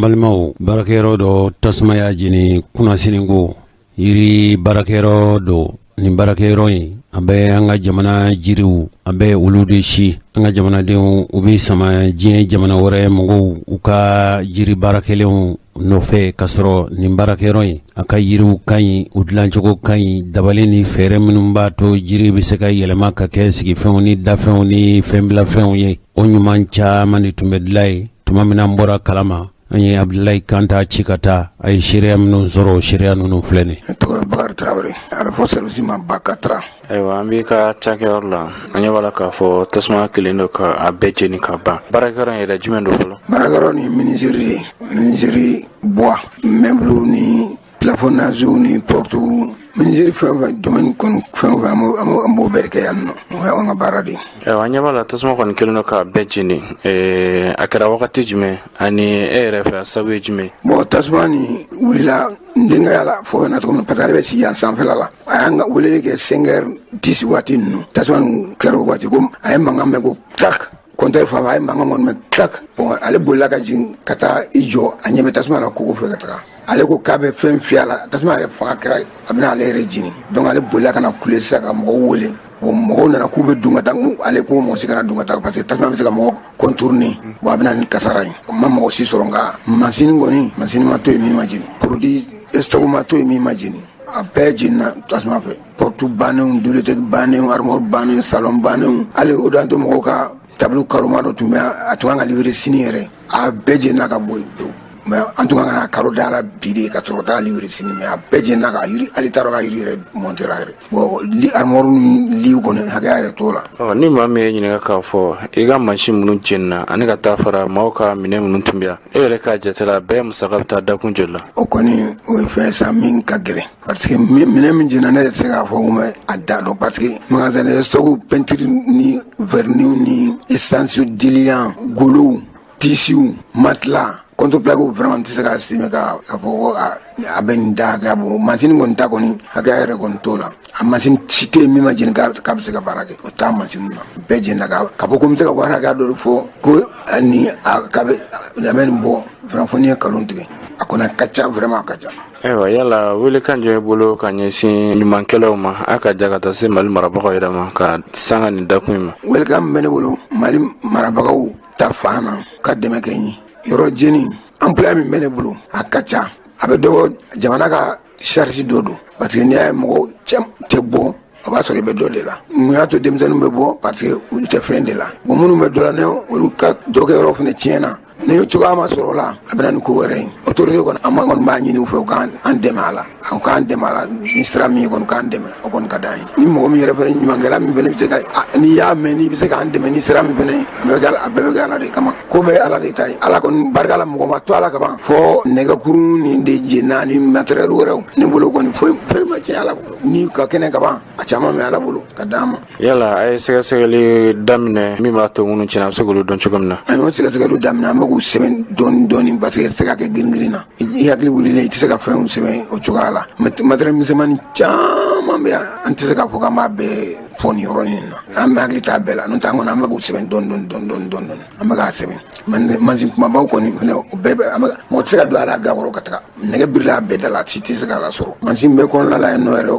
An balimaw, baarakɛyɔrɔ dɔ tasuma y'a jeni kunasini ko. Yiri baarakɛyɔrɔ don. Nin baarakɛyɔrɔ in, an bɛ an ka jamana jiriw, an bɛ olu de si. An ka jamanadenw, u bɛ sama diɲɛ jamana wɛrɛ mɔgɔw u ka jiri baarakɛlenw nɔfɛ, k'a sɔrɔ nin baarakɛyɔrɔ in, a ka yiriw ka ɲi, u dilancogo ka ɲi. Dabali ni fɛɛrɛ minnu b'a to jiri bɛ se ka yɛlɛma ka kɛ sigifɛnw ni dafɛnw ni fɛnbilafɛnw ye, o ɲuman caman de tun bɛ dilan yen. Tuma min an bɔra kalama, an ye Abudulayi Kanta ci ka taa. A ye seereya minnu sɔrɔ, o seereya ninnu filɛ nin. Ne tɔgɔ ye Bakari Tarawele, a bɛ fɔ service ma Bakatra. Ayiwa, an b'i ka cakɛyɔrɔ la. An ɲɛ b'a la k'a fɔ tasuma kelen don ka a bɛɛ jeni ka ban. Baarakɛyɔrɔ in yɛrɛ, jumɛn don fɔlɔ? Baarakɛyɔrɔ ni menuiserie de ye, menuiserie bois, meuble ni plafonnage ni porte, menuiserie fɛn o fɛn, domaine kɔni fɛn o fɛn, an b'o bɛɛ de kɛ yan nɔ. O y'an ka baara de ye. Ayiwa, an ɲɛ b'a la tasuma kɔni kelen don k'a bɛɛ jeni. A kɛra wagati jumɛn, ani e yɛrɛ fɛ, a sababu ye jumɛn? Bon, tasuma ni wulila n denkɛ y'a la fɔ na cogo min, parce que ale bɛ sigi yan sanfɛla la. A y'an ka weleli kɛ 5h10 waati ninnu. Tasuma nin kɛra o waati ko a ye mankan mɛn ko clac, compteur fan fɛ, a ye mankan kɔni mɛn clac. Bon, ale bolila ka jigin ka taa i jɔ, a ɲɛ bɛ tasuma la kogo fɛ ka taga. Ale ko k'a bɛ fɛn fiyɛ a la, tasuma yɛrɛ fanga kɛra a bɛna ale yɛrɛ jeni. Donc ale bolila ka na kule sisan ka mɔgɔw wele. Bon, mɔgɔw nana k'u bɛ don ka taa. Ale ko mɔgɔ si kana don ka taa, parce que tasuma bɛ se ka mɔgɔ contourner. Bon, a bɛ na ni kasara ye. Ma mɔgɔ si sɔrɔ, nka masini kɔni, masini ma to yen min ma jeni, produit stock ma to yen min ma jeni, a bɛɛ jenina tasuma fɛ. Porte bannenw, bibliothèque bannenw, armoire bannenw, salon bannenw, hali o don to mɔgɔw ka tableau karoma dɔ tun bɛ, a tun kan ka livrer sini yɛrɛ, a bɛɛ jenina ka bɔ yen pewu. Mais an tun kan ka carreau da la bi de ka sɔrɔ taa livrer sini, mais a bɛɛ jenina ka yiri, hali t'a dɔn ka yiri yɛrɛ monter yɛrɛ. Bon, li armoire ni liw kɔni, hakɛya yɛrɛ t'o la. Ɔ, ni maa min ye ɲininka k'a fɔ i ka mansin minnu jenina, ani ka taa fara maaw ka minɛn minnu tun bɛ yan, e yɛrɛ ka jate la, a bɛɛ musaka bɛ taa dakun joli la? O kɔni, o ye fɛn san min ka gɛlɛn, parce que minɛn min jenina, ne yɛrɛ tɛ se k'a fɔ ko a da dɔn, parce que magasin de stock, peinture ni vernis ni essence, diluant, golow, tissu, matelas, contreplaqué, vraiment tɛ se ka estimer ka fɔ ko a bɛ nin da hakɛya bɔ. Masini kɔni ta kɔni, hakɛya yɛrɛ kɔni t'o la. A masini si tɛ yen min ma jeni k'a bɛ se ka baara kɛ, o t'a masini na, bɛɛ jenina. Ka fɔ ko n bɛ se ka wari hakɛya dɔ de fɔ ko ni a k'a bɛ a bɛ nin bɔ, vraiment, fo n'i ye nkalon tigɛ. A kɔni a ka ca, vraiment a ka ca. Ayiwa, yala welekan jumɛn bolo ka ɲɛsin ɲumankɛlaw ma, a ka ja ka taa se Mali marabagaw yɛrɛ ma, ka sanga nin dakun in ma? Welekan min bɛ ne bolo Mali marabagaw ta fan na, ka dɛmɛ kɛ n ye. Yɔrɔ jeni, emploi min bɛ ne bolo, a ka ca, a bɛ dɔbɔ jamana ka charge dɔ don, parce que n'i y'a ye mɔgɔ tɛ bɔ, o b'a sɔrɔ i bɛ dɔ de la. Mun y'a to denmisɛnninw bɛ bɔ? Parce que olu tɛ fɛn de la. Bon, minnu bɛ dɔ la, ne olu ka dɔkɛyɔrɔ fana tiɲɛna, ni cogoya ma sɔrɔ o la, a bɛ na ni ko wɛrɛ ye. Autorité kɔni, an kɔni b'a ɲini u fɛ, u k'an dɛmɛ a la, u k'an dɛmɛ a la ni sira min ye kɔni, k'an dɛmɛ, o kɔni ka d'an ye. Ni mɔgɔ min yɛrɛ fana, ɲumankɛla min fana bɛ se ka, n'i y'a mɛn n'i bɛ se k'an dɛmɛ ni sira min fana ye, a bɛ kɛ, a bɛɛ bɛ kɛ Ala de kama. Ko bɛɛ ye Ala de ta ye. Ala kɔni barika la, mɔgɔ ma to ala ka ban fɔ nɛgɛkurun ni de jenina ni matériel wɛrɛw. Ne bolo kɔni, foyi foyi ma tiɲɛ Ala bolo ni ka kɛnɛ ka ban, a caman bɛ Ala bolo ka d'an ma. Yala a ye sɛgɛsɛgɛli daminɛ min b'a to minnu tiɲɛna, a bɛ se k'olu dɔn cogo min na? An y'o sɛgɛsɛgɛliw daminɛ, an bɛ k'u sɛbɛn dɔɔni dɔɔni, parce que i tɛ se ka kɛ girin-girin na. I hakili wulilen, i tɛ se ka fɛnw sɛbɛn o cogoya la. Matériel misɛnmanin caman bɛ yan, an tɛ se k'a fɔ k'an b'a bɛɛ fɔ nin yɔrɔ in na. An bɛ hakili t'a bɛɛ la, n'o tɛ an kɔni, an bɛ k'u sɛbɛn dɔɔni dɔɔni dɔɔni dɔɔni dɔɔni, an bɛ k'a sɛbɛn. Mansin kumabaw kɔni fɛnɛ, o bɛɛ bɛ an bɛ. Mɔgɔ tɛ se ka don a la ga kɔrɔ ka taga nɛgɛ birila a bɛɛ da la, si tɛ se k'a lasɔrɔ. Mansin bɛɛ kɔnɔna la yen nɔ yɛrɛ,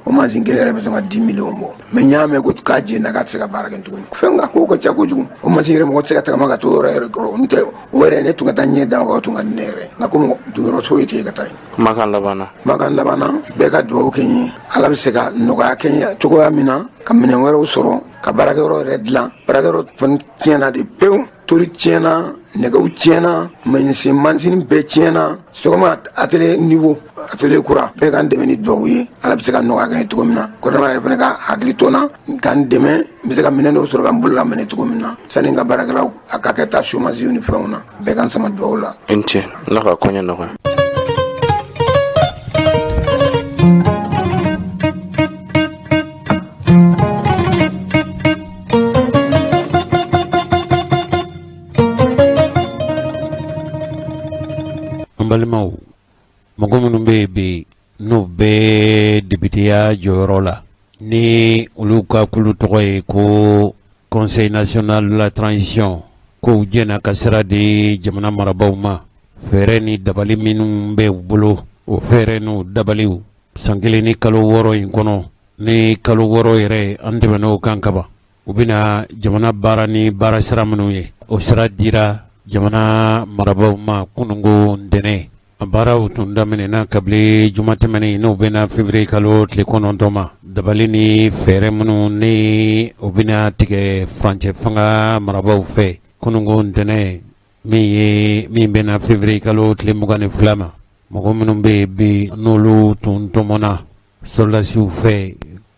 o mansin kelen yɛrɛ bɛ sɔn ka 10 millions bɔ. Mais n y'a mɛn ko k'a jenina, k'a tɛ se ka baara kɛ tuguni. Fɛn ka ko ka ca kojugu. O mansin yɛrɛ, mɔgɔ tɛ se ka tagama ka t'o yɔrɔ yɛrɛ kɔrɔ. N'o tɛ, o yɛrɛ, ne tun ka taa ɲɛ da o tun ka di ne yɛrɛ, nka komi donyɔrɔ foyi tɛ yen ka taa yen. Kumakan laban na? Kumakan laban na, bɛɛ ka dugawu kɛ n ye, Ala bɛ se ka nɔgɔya kɛ n ye cogoya min na ka minɛn wɛrɛw sɔrɔ, ka baarakɛyɔrɔ yɛrɛ dilan. Baarakɛyɔrɔ fana tiɲɛna de pewu, toli tiɲɛna, nɛgɛw tiɲɛna, mansin mansin bɛɛ tiɲɛna. Sɔgɔma atelier niveau, atelier kura. Bɛɛ k'an dɛmɛ ni dugawu ye, Ala bɛ se ka nɔgɔya kɛ cogo min na. Kɔrɔma yɛrɛ fana ka hakili to n na k'an dɛmɛ, n bɛ se ka minɛn dɔw sɔrɔ ka n bolo lamɛnɛ cogo min na, sani n ka baarakɛlaw a ka kɛ taa chômage ni fɛnw na. Bɛɛ k'an sama dugawu la. I ni ce, Ala ka koɲɛ nɔgɔya. An balimaw, mɔgɔ minnu bɛ yen bi, n'u bɛ depiteya jɔyɔrɔ la, ni olu ka kulu tɔgɔ ye ko Conseil national de la transition, k'u jɛnna ka sira di jamana marabaaw ma. Fɛɛrɛ ni dabali minnu bɛ u bolo, o fɛɛrɛ n'u dabaliw, san 1 ni kalo 6 in kɔnɔ, ni kalo 6 yɛrɛ an tɛmɛn'o kan kaban, u bɛna jamana baara ni baara sira minnu ye, o sira dira jamana marabaaw ma kununko ntɛnɛn. A baaraw tun daminɛna kabini juma tɛmɛnen, n'o bɛnna février kalo tile 9 ma. Dabali ni fɛɛrɛ minnu ni o bɛna tigɛ furancɛ fanga marabaaw fɛ kununko ntɛnɛn, min ye min bɛnna février kalo tile 22 ma, mɔgɔ minnu bɛ yen bi n'olu tun tɔmɔna sɔrɔdasiw fɛ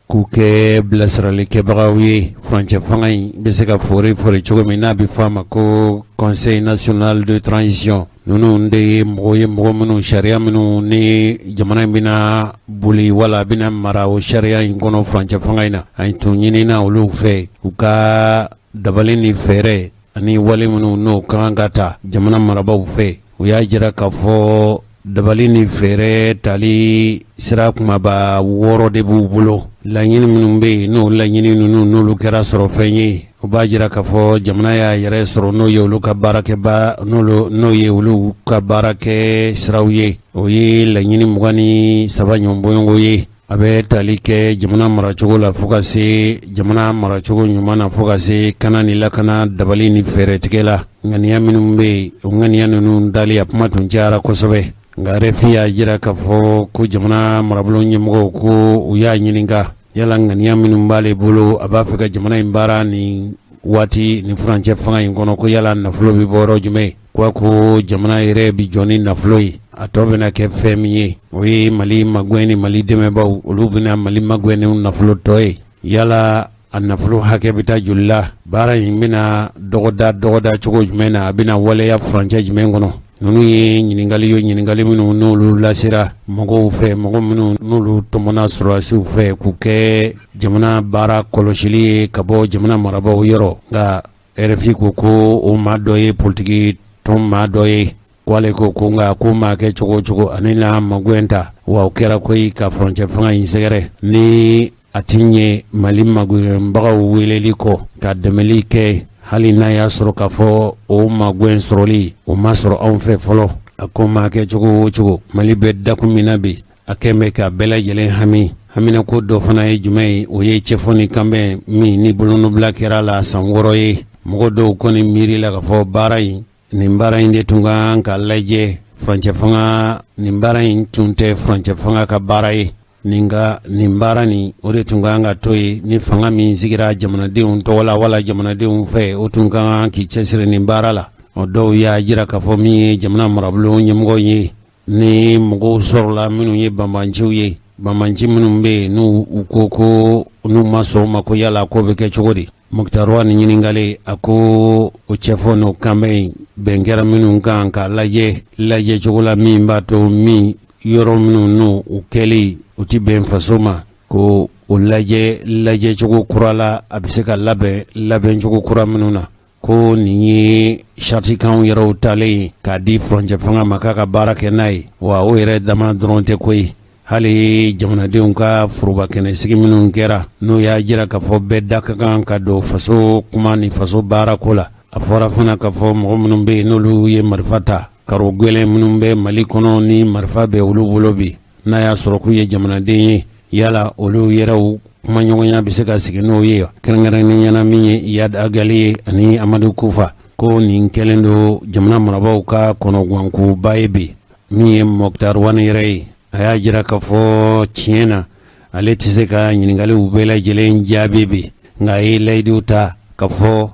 k'u kɛ bilasiralikɛbagaw ye, furancɛ fanga in bɛ se ka fori fori cogo min, n'a bɛ fɔ a ma ko Conseil national de transition, ninnu de ye mɔgɔ ye, mɔgɔ minnu sariya minnu ni jamana in bɛna boli wala a bɛna mara o sariya in kɔnɔ furancɛ fanga in na, a tun ɲinina olu fɛ u ka dabali ni fɛɛrɛ ani wale minnu n'o ka kan ka ta jamana marabaaw fɛ. U y'a jira k'a fɔ dabali ni fɛɛrɛ tali sira kumaba 6 de b'u bolo. Laɲini minnu bɛ yen, n'o laɲini ninnu n'olu kɛra sɔrɔfɛn ye, o b'a jira k'a fɔ jamana y'a yɛrɛ sɔrɔ, n'o ye olu ka baarakɛba n'o ye olu ka baarakɛ siraw ye. O ye laɲini 23 ɲɔgɔn bɔɲɔgɔnko ye. A bɛ tali kɛ jamana maracogo la fo ka se jamana maracogo ɲuman na, fo ka se kana ni lakana dabali ni fɛɛrɛtigɛ la. Ŋaniya minnu bɛ yen, o ŋaniya ninnu dali a kuma tun cayara kosɛbɛ. Nka RFI y'a jira k'a fɔ ko jamana marabolo ɲɛmɔgɔw ko u y'a ɲininka yala ŋaniya minnu b'ale bolo, a b'a fɛ ka jamana in baara nin waati nin furancɛ fanga in kɔnɔ, ko yala nafolo bɛ bɔ yɔrɔ jumɛn? Ko ko jamana yɛrɛ bɛ jɔ ni nafolo ye, a tɔ bɛna kɛ fɛn min ye, o ye Mali magɛn ni Mali dɛmɛbaaw, olu bɛna Mali magɛn ni nafolo tɔ ye. Yala a nafolo hakɛ bɛ taa joli la? Baara in bɛna dɔgɔda dɔgɔda cogo jumɛn na? A bɛna waleya furancɛ jumɛn kɔnɔ? Ninnu ye ɲininkali ye, ɲininkali minnu n'olu lasera mɔgɔw fɛ, mɔgɔ minnu n'olu tɔmɔna sɔrɔdasiw fɛ k'u kɛ jamana baara kɔlɔsili ye ka bɔ jamana marabaaw yɔrɔ. Nka RFI ko ko o maa dɔ ye politiki tɔn maa dɔ ye, ko ale ko ko nka ko maa kɛ cogo o cogo ani n'a magɛn ta wa, o kɛra koyi ka furancɛ fanga in sɛgɛrɛ ni a ti ɲɛ Mali magɛnbagaw weleli kɔ ka dɛmɛli kɛ, hali n'a y'a sɔrɔ k'a fɔ o magɛn sɔrɔli o ma sɔrɔ anw fɛ fɔlɔ. A ko maa kɛ cogo o cogo, Mali bɛ dakun min na bi, a kɛn bɛ ka bɛɛ lajɛlen hami. Haminako dɔ fana ye jumɛn ye? O ye cɛfɔ ni kanbɛn min ni bolonɔbila kɛra la san 6 ye. Mɔgɔ dɔw kɔni miiri la k'a fɔ baara in, nin baara in de tun kan ka lajɛ furancɛ fanga, nin baara in tun tɛ furancɛ fanga ka baara ye. Nin ka nin baara nin, o de tun kan ka to yen ni fanga min sigira jamanadenw tɔgɔ la wala jamanadenw fɛ, o tun ka kan k'i cɛsiri nin baara la. O dɔw y'a jira k'a fɔ min ye jamana marabolo ɲɛmɔgɔ ye, ni mɔgɔw sɔrɔla minnu ye banbanciw ye, banbanci minnu bɛ yen n'u u ko ko n'u ma sɔn o ma, ko yala ko bɛ kɛ cogo di? Moctar Ouane ɲininkalen, a ko o cɛfɔ n'o kanbɛn bɛn kɛra minnu kan k'a lajɛ lajɛ cogo la min b'a to min yɔrɔ minnu n'u u kɛli u ti bɛn faso ma, ko o lajɛ lajɛcogo kura la, a bɛ se ka labɛn labɛncogo kura minnu na, ko nin ye saritikanw yɛrɛw talen ye k'a di furancɛ fanga ma k'a ka baara kɛ n'a ye. Wa o yɛrɛ dama dɔrɔn tɛ koyi, hali jamanadenw ka forobakɛnɛsigi minnu kɛra, n'o y'a jira k'a fɔ bɛɛ da ka kan ka don faso kuma ni faso baarako la. A fɔra fana k'a fɔ mɔgɔ minnu bɛ yen n'olu ye marifa ta, karo gɛlɛn minnu bɛ Mali kɔnɔ ni marifa bɛ olu bolo bi, n'a y'a sɔrɔ k'u ye jamanaden ye, yala olu yɛrɛw kumaɲɔgɔnya bɛ se ka sigi n'o ye, kɛrɛnkɛrɛnnenya na min ye Iyad Ag Ghali ye ani Amadu Kufa. Ko nin kɛlen don jamana marabaaw ka kɔnɔgankoba ye bi. Min ye Moctar Ouane yɛrɛ ye, a y'a jira k'a fɔ tiɲɛ na ale tɛ se ka ɲininkaliw bɛɛ lajɛlen jaabi bi, nka a ye layidu ta k'a fɔ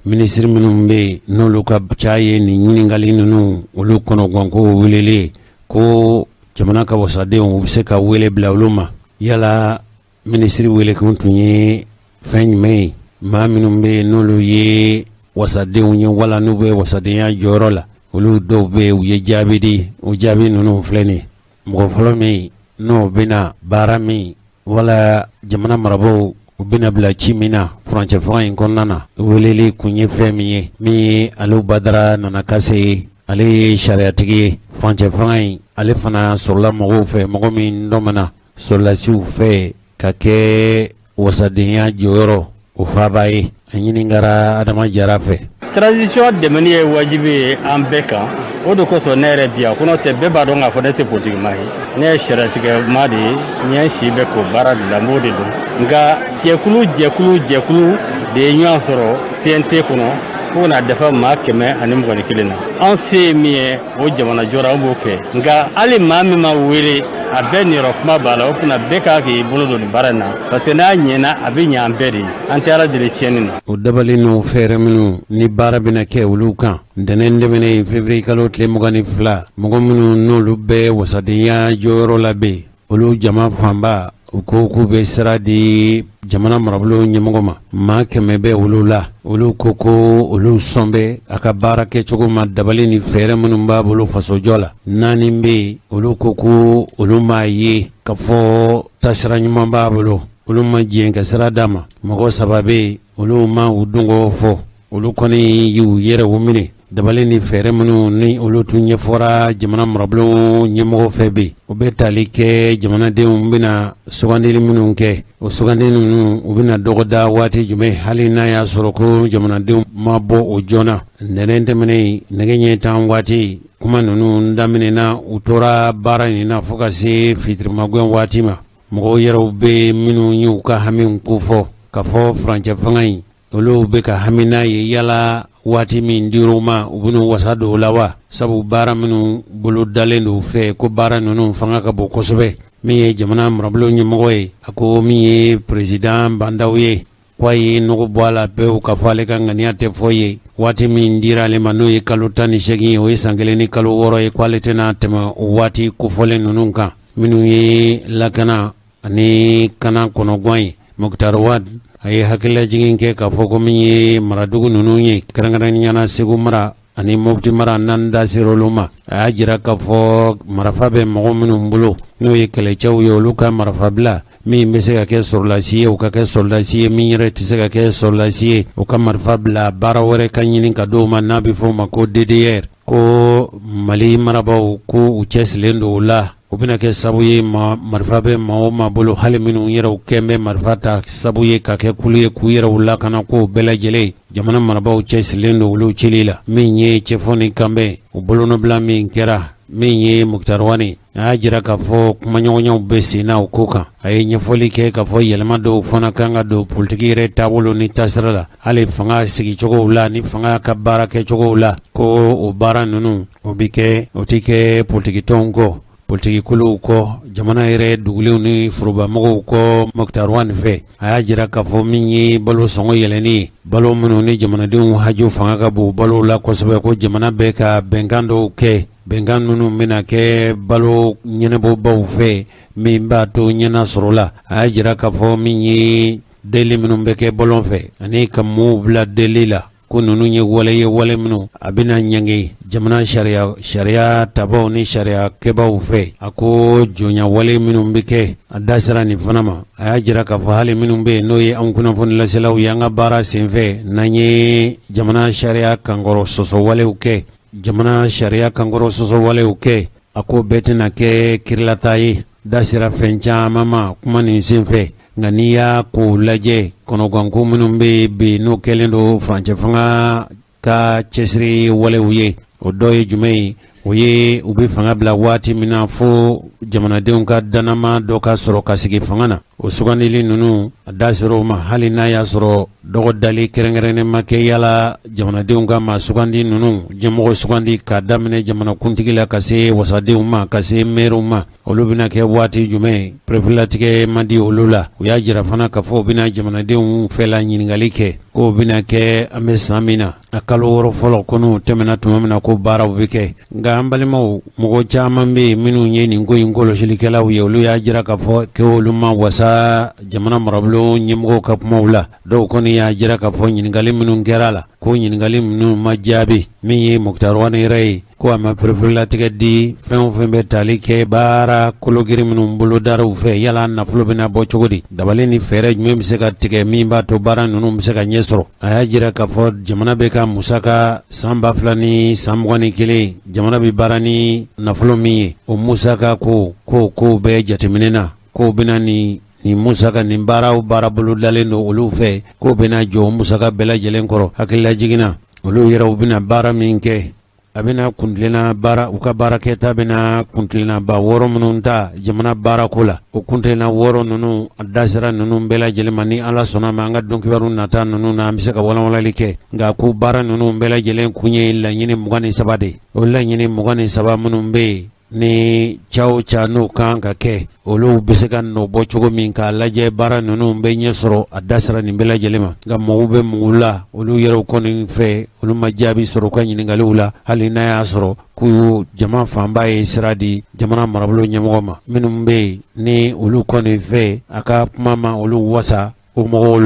minisiri minnu bɛ yen n'olu ka ca ye nin ɲininkali ninnu, olu kɔnɔganko welelen ko jamana ka wasadenw, u bɛ se ka wele bila olu ma. Yala minisiri welekun tun ye fɛn jumɛn ye? Maa minnu bɛ yen n'olu ye wasadenw ye wala n'u bɛ wasadenya jɔyɔrɔ la, olu dɔw bɛ yen, u ye jaabi di. O jaabi ninnu filɛ nin ye. Mɔgɔ fɔlɔ min n'o bɛna baara min wala jamana marabaaw u bɛna bila ci min na furancɛ fanga in kɔnɔna na, weleli kun ye fɛn min ye, min ye Aliou Badara Nana Kase ye, ale ye sariyatigi ye furancɛ fanga in. Ale fana sɔrɔla mɔgɔw fɛ, mɔgɔ min tɔmɔna sɔrɔdasiw fɛ ka kɛ wasadenya jɔyɔrɔ o faaba ye. A ɲininkara Adama Jara fɛ. Transition dɛmɛni ye wajibi ye an bɛɛ kan. O de kosɔn ne yɛrɛ bi yan kɔnɔ tɛ. Bɛɛ b'a dɔn k'a fɔ ne tɛ politikimaa ye, ne ye sariyatigɛmaa de ye. N ye n si bɛɛ k'o baara de la, n b'o de dɔn. Nka jɛkulu jɛkulu jɛkulu de ye ɲɔgɔn sɔrɔ CNT kɔnɔ fo na dafa maa 121 na. An se ye min ye o jamana jɔra, an b'o kɛ. Nka hali maa min ma wele, a bɛɛ niyɔrɔ kuma b'a la. O kunna bɛɛ k'a k'i bolo don nin baara in na, parce que n'a ɲɛna, a bɛ ɲɛ an bɛɛ de ye. An tɛ Ala deli tiɲɛni na. O dabali n'o fɛɛrɛ minnu ni baara bɛna kɛ olu kan, ntɛnɛn tɛmɛnen février kalo tile 22, mɔgɔ minnu n'olu bɛ wasadenya jɔyɔrɔ la bɛ, olu jama fanba u ko k'u bɛ sira di jamana marabolo ɲɛmɔgɔ ma. Maa 100 bɛ olu la. Olu ko ko olu sɔn bɛ a ka baara kɛcogo ma, dabali ni fɛɛrɛ minnu b'a bolo fasojɔ la. Naani bɛ yen, olu ko ko olu m'a ye k'a fɔ taasira ɲuman b'a bolo, olu ma jɛn ka sira d'a ma. Mɔgɔ saba bɛ yen, olu ma u dungɔ fɔ, olu kɔni y'u yɛrɛ u minɛ. Dabali ni fɛɛrɛ minnu ni olu tun ɲɛfɔra jamana marabolo ɲɛmɔgɔ fɛ bi, o bɛ tali kɛ jamanadenw bɛna sugandili minnu kɛ, o sugandili ninnu u bɛna dɔgɔda waati jumɛn, hali n'a y'a sɔrɔ ko jamanadenw ma bɔ o joona. Ntɛnɛn tɛmɛnen nɛgɛ ɲɛ 10 waati, kuma ninnu daminɛna, u tora baara in na fo ka se fitirimagɛn waati ma. Mɔgɔw yɛrɛw bɛ minnu y'u ka hamiw kofɔ k'a fɔ furancɛ fanga in, olu bɛ ka hami n'a ye, yala waati min dir'u ma, u bɛn'u wasa don o la wa? Sabu baara minnu bolo dalen don u fɛ, ko baara ninnu fanga ka bon kosɛbɛ. Min ye jamana marabolo ɲɛmɔgɔ ye, a ko min ye perezidan Ba Ndaw ye, ko a ye nɔgɔ bɔ a la pewu k'a fɔ ale ka ŋaniya tɛ foyi ye. Waati min dira ale ma, n'o ye kalo 18 ye, o ye san 1 ni kalo 6 ye, ko ale tɛna tɛmɛ o waati kofɔlen ninnu kan. Minnu ye lakana ani kana kɔnɔgwan ye, Moctar Ouane, a ye hakililajigin kɛ k'a fɔ ko min ye maradugu ninnu ye, kɛrɛnkɛrɛnnenya la Segu mara ani Mopti mara, n'an da sera olu ma, a y'a jira k'a fɔ marifa bɛ mɔgɔ minnu bolo, n'o ye kɛlɛcɛw ye, olu ka marifa bila. Min bɛ se ka kɛ sɔrɔdasi ye, o ka kɛ sɔrɔdasi ye. Min yɛrɛ tɛ se ka kɛ sɔrɔdasi ye, o ka marifa bila, baara wɛrɛ ka ɲini ka d'o ma, n'a bɛ fɔ o ma ko DDR. Ko Mali marabaaw ko u cɛsirilen don o la, o bɛna kɛ sabu ye ma marifa bɛ maa o maa bolo, hali minnu yɛrɛw kɛn bɛ marifa ta sabu ye ka kɛ kulu ye k'u yɛrɛw lakana, k'o bɛɛ lajɛlen jamana marabaaw cɛsirilen don olu cili la. Min ye cɛfɔ ni kanbɛn, o bolonɔbila min kɛra, min ye Moctar Ouane, a y'a jira k'a fɔ kumaɲɔgɔnyaw bɛ sen na o ko kan. A ye ɲɛfɔli kɛ k'a fɔ yɛlɛma dɔw fana kan ka don politiki yɛrɛ taabolo ni taasira la, hali fanga sigicogow la ni fanga ka baara kɛcogow la, ko o baara ninnu o bɛ kɛ, o tɛ kɛ politikitɔnw kɔ, politikikuluw kɔ, jamana yɛrɛ dugulenw ni forobamɔgɔw kɔ. Moctar Ouane fɛ, a y'a jira k'a fɔ min ye balo sɔngɔ yɛlɛnni ye, balo minnu ni jamanadenw haju fanga ka bon balo la kosɛbɛ, ko jamana bɛ ka bɛnkan dɔw kɛ, bɛnkan ninnu bɛna kɛ balo ɲɛnabɔbaw fɛ, min b'a to ɲɛna sɔrɔ la. A y'a jira k'a fɔ min ye deli minnu bɛ kɛ bɔlɔn fɛ ani ka mɔɔw bila deli la, ko ninnu ye wale ye, wale minnu a bɛna ɲangi jamana sariya tabaw ni sariya kɛbaw fɛ. A ko jɔnya wale minnu bɛ kɛ, a da sera nin fana ma. A y'a jira k'a fɔ hali minnu bɛ yen, n'o ye an kunnafoni laselaw ye, an ka baara senfɛ, n'an ye jamana sariya kankɔrɔ sɔsɔ walew kɛ, jamana sariya kankɔrɔ sɔsɔ walew kɛ, a ko bɛɛ tɛna kɛ kirilata ye. Da sera fɛn caman ma kuma nin senfɛ. Nka n'i y'a ko lajɛ, kɔnɔganko minnu bɛ bi, n'o kɛlen don furancɛ fanga ka cɛsiri walew ye, o dɔ ye jumɛn ye? O ye u bɛ fanga bila waati min na, fo jamanadenw ka dannama dɔ ka sɔrɔ ka sigi fanga na. O sugandili ninnu, a da sera o ma, hali n'a y'a sɔrɔ dɔgɔ dali kɛrɛnkɛrɛnnen ma kɛ yala jamanadenw ka maa sugandi ninnu, ɲɛmɔgɔ sugandi k'a daminɛ jamanakuntigi la ka se wasadenw ma, ka se mɛriw ma, olu bɛna kɛ waati jumɛn, pereperelatigɛ ma di olu la. U y'a jira fana k'a fɔ u bɛna jamanadenw fɛla ɲininkali kɛ, k'o bɛna kɛ an bɛ san min na, a kalo 6 fɔlɔ kɔnɔ tɛmɛna tuma min na, ko baaraw bɛ kɛ. Nka an balimaw, mɔgɔ caman bɛ yen minnu ye nin ko in kɔlɔsilikɛlaw ye, olu y'a jira k'a fɔ k'olu ma wasa jamana marabolo ɲɛmɔgɔw ka kumaw la. Dɔw kɔni y'a jira k'a fɔ ɲininkali minnu kɛra a la, ko ɲininkali minnu ma jaabi. Min ye Moctar Ouane yɛrɛ ye, ko a ma pereperelatigɛ di fɛn o fɛn bɛ tali kɛ baara kologiri minnu bolodara u fɛ, yala nafolo bɛna bɔ cogo di, dabali ni fɛɛrɛ jumɛn bɛ se ka tigɛ min b'a to baara ninnu bɛ se ka ɲɛ sɔrɔ. A y'a jira k'a fɔ jamana bɛ ka musaka san 2021, jamana bɛ baara ni nafolo min ye, o musaka ko ko bɛɛ jateminɛ na, k'o bɛna ni nin musaka nin baaraw baara bolodalen don olu fɛ, k'o bɛna jɔ musaka bɛɛ lajɛlen kɔrɔ. Hakililajigin na, Olu yɛrɛw bɛna baara min kɛ, a bɛna kuntilenna baara, u ka baarakɛta bɛna kuntilennaba 6 minnu ta jamana baarako la, o kuntilenna 6 ninnu, a da sera ninnu bɛɛ lajɛlen ma. Ni Ala sɔnna ma, an ka donkibaru nata ninnu na, an bɛ se ka walawalali kɛ. Nka ko baara ninnu bɛɛ lajɛlen kun ye laɲini 23 de. O laɲini 23 minnu bɛ yen, ni ca o ca n'o kan ka kɛ, olu bɛ se ka nɔ bɔ cogo min k'a lajɛ baara ninnu bɛ ɲɛ sɔrɔ, a da sera nin bɛɛ lajɛlen ma. Nka mɔgɔw bɛ mugu la, olu yɛrɛw kɔni fɛ, olu ma jaabi sɔrɔ u ka ɲininkaliw la, hali n'a y'a sɔrɔ ko jama fanba ye sira di jamana marabolo ɲɛmɔgɔ ma. Minnu bɛ yen ni olu kɔni fɛ, a ka kuma ma olu wasa, o mɔgɔw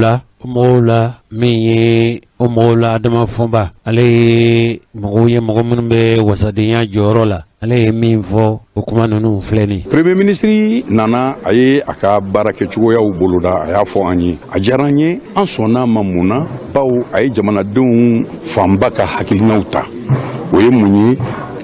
la min ye o mɔgɔw la, Adama Fɔnba, ale ye mɔgɔw ye, mɔgɔ minnu bɛ wasadenya jɔyɔrɔ la, ale ye min fɔ, o kuma ninnu filɛ nin. Premier ministre nana, a ye a ka baara kɛcogoyaw boloda, a y'a fɔ an ye, a diyara an ye, an sɔnna ma. Mun na? Bawo a ye jamanadenw fanba ka hakilinaw ta. O ye mun ye?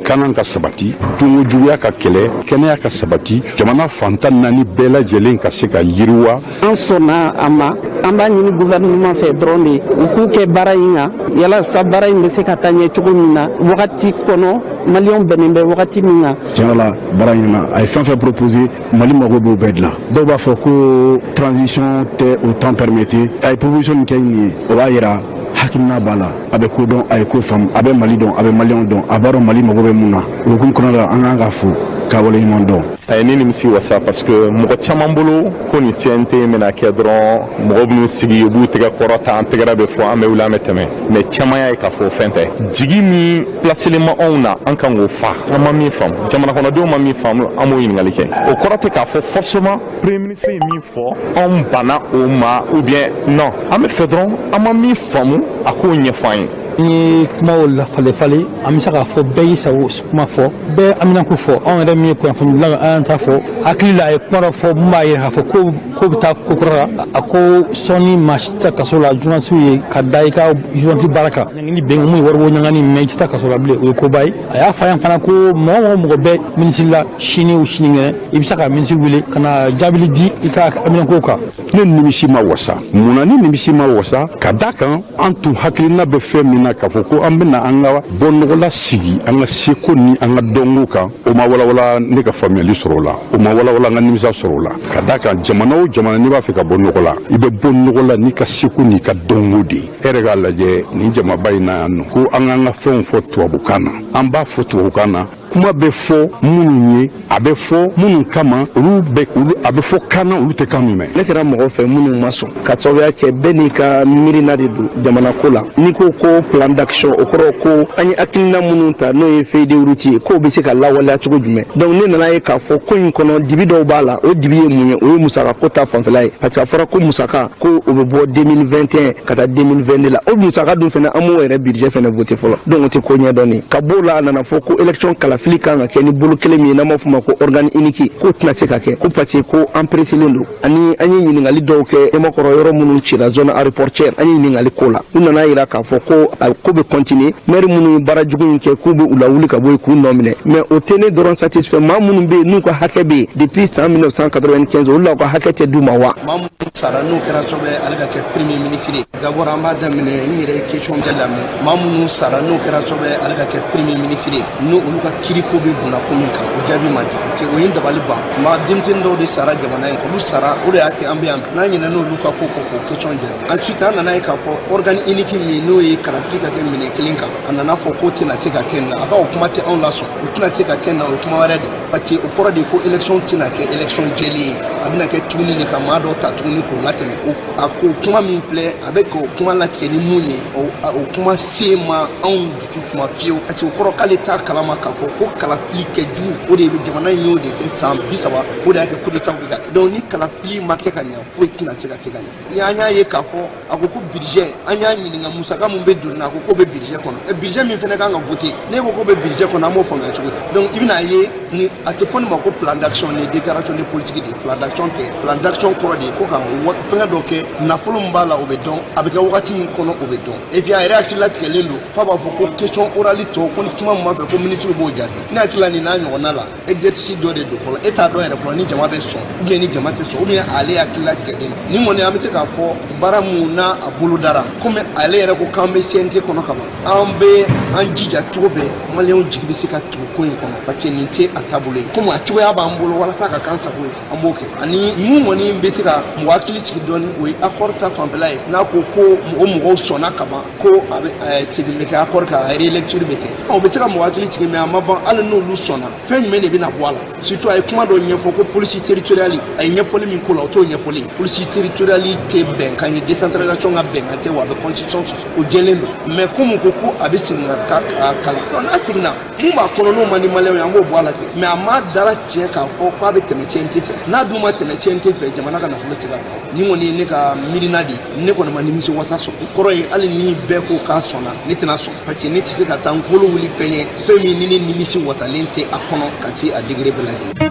Kanan ka sabati, dunko juguya ka kɛlɛ, kɛnɛya ka sabati, jamana fantan naani bɛɛ lajɛlen ka se ka yiriwa. An sɔnna a ma. An b'a ɲini gouvernement fɛ dɔrɔn de, u k'u kɛ baara in kan, yalasa baara in bɛ se ka taa ɲɛ cogo min na, wagati kɔnɔ Maliyɛnw bɛnnen bɛ wagati min kan. Tiɲɛ la, baara in na, a ye fɛn fɛn proposé, Mali mago b'o bɛɛ de la. Dɔw b'a fɔ ko transition tɛ o temps permettre. A ye proposition min kɛ nin ye, o b'a yira hakilina b'a la, a bɛ ko dɔn, a ye ko faamu, a bɛ Mali dɔn, a bɛ Maliyɛnw dɔn, a b'a dɔn Mali mago bɛ mun na. O hukumu kɔnɔna la, an kan ka fo k'a waleɲuman dɔn. A ye ne nimisi wasa, parce que mɔgɔ caman bolo ko nin CNT bɛna kɛ dɔrɔn, mɔgɔw b'u sigi, u b'u tɛgɛ kɔrɔ ta, an tɛgɛrɛ bɛ fɔ, an bɛ wuli, an bɛ tɛmɛ. Mais caman y'a ye k'a fɔ o fɛn tɛ. Jigi min placelen ma anw na, an kan k'o fa. An ma min faamu, jamana kɔnɔdenw ma min faamu, an b'o ɲininkali kɛ. O kɔrɔ tɛ k'a fɔ forcément premier ministre ye min fɔ, anw banna o ma ou bien non. An bɛ fɛ dɔrɔn, an ma min faamu, a k'o ɲɛfɔ an ye. N ye kumaw lafalen falen, an bɛ se k'a fɔ bɛɛ y'i sago kuma fɔ, bɛɛ aminako fɔ. Anw yɛrɛ min ye kunnafonidilaw, an y'an ta fɔ. Hakili la, a ye kuma dɔ fɔ mun b'a yira k'a fɔ ko bɛ taa ko kura la. A ko sɔnni maa si tɛ kaso la, journaliste ye ka da i ka journaliste baara kan, ɲangili bɛn mun ye, waribɔ ɲangani, mais i tɛ taa kaso la bilen, o ye koba ye. A y'a fɔ an fana ko mɔgɔ o mɔgɔ bɛ minisiri la, sini o sinikɛnɛ, i bɛ se ka minisiri wele ka na jaabili di i ka aminako kan. Ne nimisi ma wasa. Munna ni nimisi ma wasa? Ka da kan, an tun hakilina bɛ fɛn min na, k'a fɔ ko an bɛna an ka bɔ nɔgɔla sigi an ka seko ni an ka dɔnko kan, o ma walawala. Ne ka faamuyali sɔrɔ o la, o ma walawala, n ka nimisa sɔrɔ o la. Ka da kan, jamana o jamana, n'i b'a fɛ ka bɔ nɔgɔ la, i bɛ bɔ nɔgɔ la n'i ka seko n'i ka dɔnko de ye. E yɛrɛ k'a lajɛ nin jamaba in na yan nɔ, ko an k'an ka fɛnw fɔ tubabukan na, an b'a fɔ tubabukan na, kuma bɛ fɔ minnu ye, a bɛ fɔ minnu kama, olu bɛ olu, a bɛ fɔ kan na, olu tɛ kan min mɛn. Ne kɛra mɔgɔ fɛ minnu ma sɔn, ka sababuya kɛ bɛɛ n'i ka miirina de don jamana ko la. N'i ko ko plan d'action, o kɔrɔ ko an ye hakilina minnu ta, n'o ye feuille de route ye, k'o bɛ se ka lawaleya cogo jumɛn? Donc ne nana ye k'a fɔ ko in kɔnɔ, dibi dɔw b'a la. O dibi ye mun ye? O ye musaka ko ta fanfɛla ye, parce que a fɔra ko musaka ko o bɛ bɔ 2021 ka taa 2022 la. O musaka dun fɛnɛ, an m'o yɛrɛ budget fɛnɛ voté fɔlɔ, donc o tɛ ko ɲɛdɔn. Ka b'o la, a nana fɔ ko élection kalafili kan ka kɛ ni bolo kelen min ye, n'an b'a fɔ o ma ko organe unique, k'o tɛna se ka kɛ, ko parce que ko an pressélen don. Ani an ye ɲininkali dɔw kɛ Ɲamakɔrɔ, yɔrɔ minnu cira, zone aéroportuaire, an ye ɲininkali ko la, u nana yira k'a fɔ ko a ko bɛ continuer, maire minnu ye baara jugu in kɛ, k'u bɛ u lawuli ka bɔ yen k'u nɔ minɛ. Mais o tɛ ne dɔrɔn satisfait. Maa minnu bɛ yen n'u ka hakɛ bɛ yen depuis san 1995, olu la, u ka hakɛ tɛ d'u ma wa? Maa minnu sara, n'o kɛra sababu ye ale ka kɛ premier ministre ye. D'abord, an b'a daminɛ, n yɛrɛ ye question bɛɛ lamɛn. Maa minnu sara, n'o kɛra sababu ye ale ka kɛ premier ministre ye, n'o olu ka kiriko bɛ bunna ko min kan, o jaabi ma di, parce que o ye n dabali ban. Maa denmisɛnnin dɔw de sara jamana in kɔnɔ, olu sara, o de y'a kɛ an bɛ yan. N'an ɲinɛna olu ka ko kɔ, k'o question jaabi. Ensuite, an nana ye k'a fɔ organe unique min, n'o ye kalafili ka kɛ minɛ kelen kan, a nana fɔ k'o tɛna se ka kɛ nin na. A ka o kuma tɛ anw lasɔn, o tɛna se ka kɛ nin na, o ye kuma wɛrɛ de, parce que o kɔrɔ de ko élection tɛna kɛ élection jɛlen ye, a bɛna kɛ tuguni de ka maa dɔw ta tuguni k'o latɛmɛ. A ko kuma min filɛ, a bɛ k'o kuma latigɛ ni mun ye, o kuma se ma anw dusu suma fiyewu, parce que o kɔrɔ k'ale t'a kalama k'a fɔ ko kalafili kɛ jugu, o de bɛ jamana in y'o de kɛ san 30, o de y'a kɛ coup d'état bɛ ka kɛ. Donc ni kalafili ma kɛ ka ɲɛ, foyi tɛna se ka kɛ ka ɲɛ. An y'a ye k'a fɔ a ko ko budget, an y'a ɲininka musaka mun bɛ don na, a ko k'o bɛ budget kɔnɔ. Ɛ, budget min fana kan ka voter, n'e ko k'o bɛ budget kɔnɔ, an b'o faamuya cogo di? Donc i bɛna ye Ni a tɛ fɔ nin ma ko plan d'action, ni déclaration de politique de ye. Plan d'action tɛ. Plan d'action kɔrɔ de ye ko ka fɛngɛ dɔ kɛ, nafolo min b'a la, o bɛ dɔn, a bɛ kɛ wagati min kɔnɔ, o bɛ dɔn. Et puis a yɛrɛ hakili latigɛlen don f'a b'a fɔ ko question orale tɔ, ko ni kuma min b'a fɛ ko ministre b'o jaabi. Ne hakili la, nin n'a ɲɔgɔnna la, exercice dɔ de don fɔlɔ. E t'a dɔn yɛrɛ fɔlɔ ni jama bɛ sɔn ou bien ni jama tɛ sɔn, ou bien ale hakili latigɛlen don. Nin kɔni, an bɛ se k'a fɔ baara mun n'a a bolo dara, komi ale yɛrɛ ko k'an bɛ CNT kɔnɔ ka ban, an bɛ an jija cogo bɛɛ, maliyɛnw jigi bɛ se ka tugu ko in kɔnɔ, parce que nin tɛ a taabolo ye. Komi a cogoya b'an bolo walasa ka k'an sago ye, an b'o kɛ. Ani mun kɔni bɛ se ka mɔgɔ hakili sigi dɔɔni, o ye accord ta fanfɛla ye. N'a ko ko o mɔgɔw sɔnna ka ban, ko a bɛ segin bɛ kɛ accord kan, a relecture bɛ kɛ, o bɛ se ka mɔgɔ hakili sigi. Mais a ma ban. Hali n'olu sɔnna, fɛn jumɛn de bɛna bɔ a la? Surtout a ye kuma dɔ ɲɛfɔ ko police territoriale, a ye ɲɛfɔli min k'o la, o t'o ɲɛfɔli ye. Police territoriale tɛ bɛnkan ye, décentralisation ka bɛnkan tɛ, wa a bɛ constitution sɔsɔ, o jɛlen don. Mais komi ko ko a bɛ segin ka kalan, n'a seginna, mun b'a kɔnɔ n'o man di maliyɛnw ye, an b'o bɔ a la ten. Mais a ma dara tiɲɛ k'a fɔ k'a bɛ tɛmɛ CNT fɛ. N'a dun ma tɛmɛ CNT fɛ, jamana ka nafolo tɛ se ka bɔ. Nin kɔni ye ne ka miirina de ye. Ne kɔni ma nimisi wasa sɔrɔ. O kɔrɔ ye, hali ni bɛɛ ko k'a sɔnna, ne tɛna sɔn, parce que ne tɛ se ka taa n bolo wuli fɛn ye, fɛn min ni ne nimisi wasalen tɛ a kɔnɔ ka se a degré bɛɛ lajɛlen.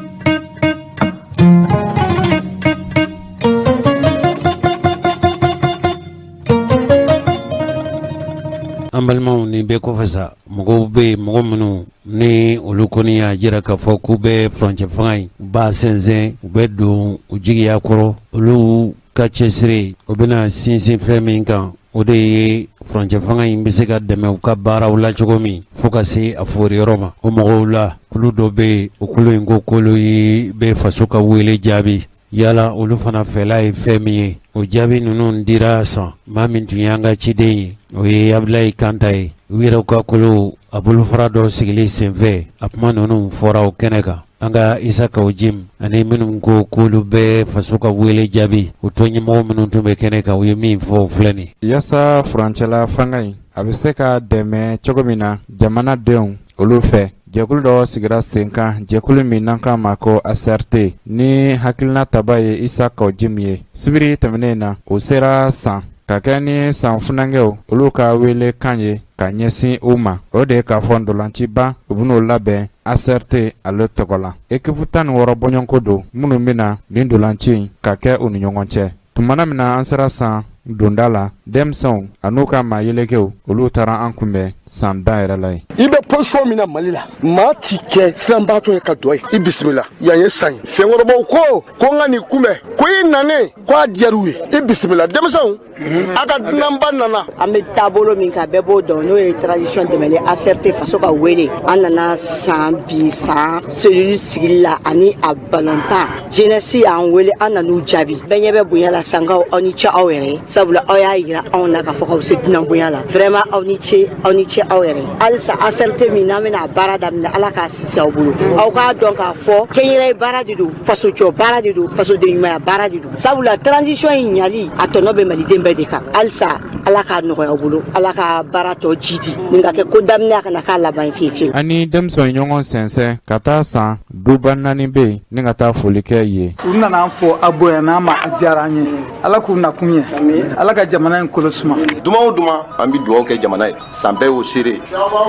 An balimaw, nin bɛɛ kɔfɛ sa, mɔgɔw bɛ yen, mɔgɔ minnu ni olu kɔni y'a jira k'a fɔ k'u bɛ furancɛ fanga in, u b'a sɛnsɛn, u bɛ don u jigiya kɔrɔ. Olu ka cɛsiri, o bɛna sinsin fɛn min kan, o de ye furancɛ fanga in bɛ se ka dɛmɛ u ka baaraw la cogo min fo ka se a foriyɔrɔ ma. O mɔgɔw la, kulu dɔ bɛ yen, o kulu in ko k'olu bɛ faso ka wele jaabi. Yala olu fana fɛla ye fɛn min ye, o jaabi ninnu dira san. Maa min tun y'an ka ciden ye, o ye Abudulayi Kanta ye. U yɛrɛw ka kulu a bolofara dɔ sigili senfɛ, a kuma ninnu fɔra o kɛnɛ kan. An ka Isa Kawu Jim ani minnu ko k'olu bɛ faso ka wele jaabi, o tɔn ɲɛmɔgɔ minnu tun bɛ kɛnɛ kan, u ye min fɔ, o filɛ nin ye. Yaasa furancɛla fanga in a bɛ se ka dɛmɛ cogo min na jamanadenw olu fɛ, jɛkulu dɔ sigira sen kan, jɛkulu min n'an k'a ma ko ACRT, ni hakilina taba ye Isa Kawu Jim ye. Sibiri tɛmɛnen na, o sera San ka kɛ ni San funankɛw olu ka wele kan ye ka ɲɛsin u ma, o de ye k'a fɔ ntolanciba u bɛn'o labɛn ACRT ale tɔgɔ la. Ekipu 16 bɔɲɔgɔnko don minnu bɛna nin ntolanci in ka kɛ u ni ɲɔgɔn cɛ. Tumana min na an sera San donda la, denmisɛnw an'u ka maa yelekew olu taara an kunbɛn San da yɛrɛ la yen. I bɛ position min na Mali la, maa ti kɛ siranbaatɔ ye ka dɔ ye. I bisimila, yan ye San ye. Senkɔrɔbaw ko ko n ka nin kunbɛn, ko i nanen ko a diyar'u ye. I bisimila denmisɛnw, a ka dunanba nana. An bɛ taabolo min kan, bɛɛ b'o dɔn, n'o ye transition dɛmɛli ACRT faso ka wele. An nana San bi, San cellule sigili la ani a balontan jeunesse y'an wele, an nan'u jaabi. Bɛɛ ɲɛ bɛ bonya la. Sankaw, aw ni ce aw yɛrɛ ye, sabula aw y'a yira anw na k'a fɔ k'aw se dunan bonya la. Vraiment, aw ni ce, aw ni ce aw yɛrɛ. Halisa ACRT min n'an bɛna a baara daminɛ, Ala k'a sinsin aw bolo. Aw k'a dɔn k'a fɔ kɛnyɛrɛye baara de don, fasojɔ baara de don, fasoden ɲumanya baara de don, sabula transition in ɲali a tɔnɔ bɛ maliden bɛɛ de kan. Halisa Ala k'a nɔgɔya aw bolo, Ala ka baara tɔ jidi, nin ka kɛ ko daminɛ, a kana k'a laban ye fiyewu fiyewu. Ani denmisɛnw ye ɲɔgɔn sɛnsɛn ka taa San duba naani bɛ yen ni ka taa foli kɛ yen. U nana an fo, a bonyana an ma, a diyara an ye. Ala k'u nakun ɲɛ, Ala ka jamana in kolo suma. Duma o duma, an bɛ dugawu kɛ jamana ye. San bɛɛ y'o seere.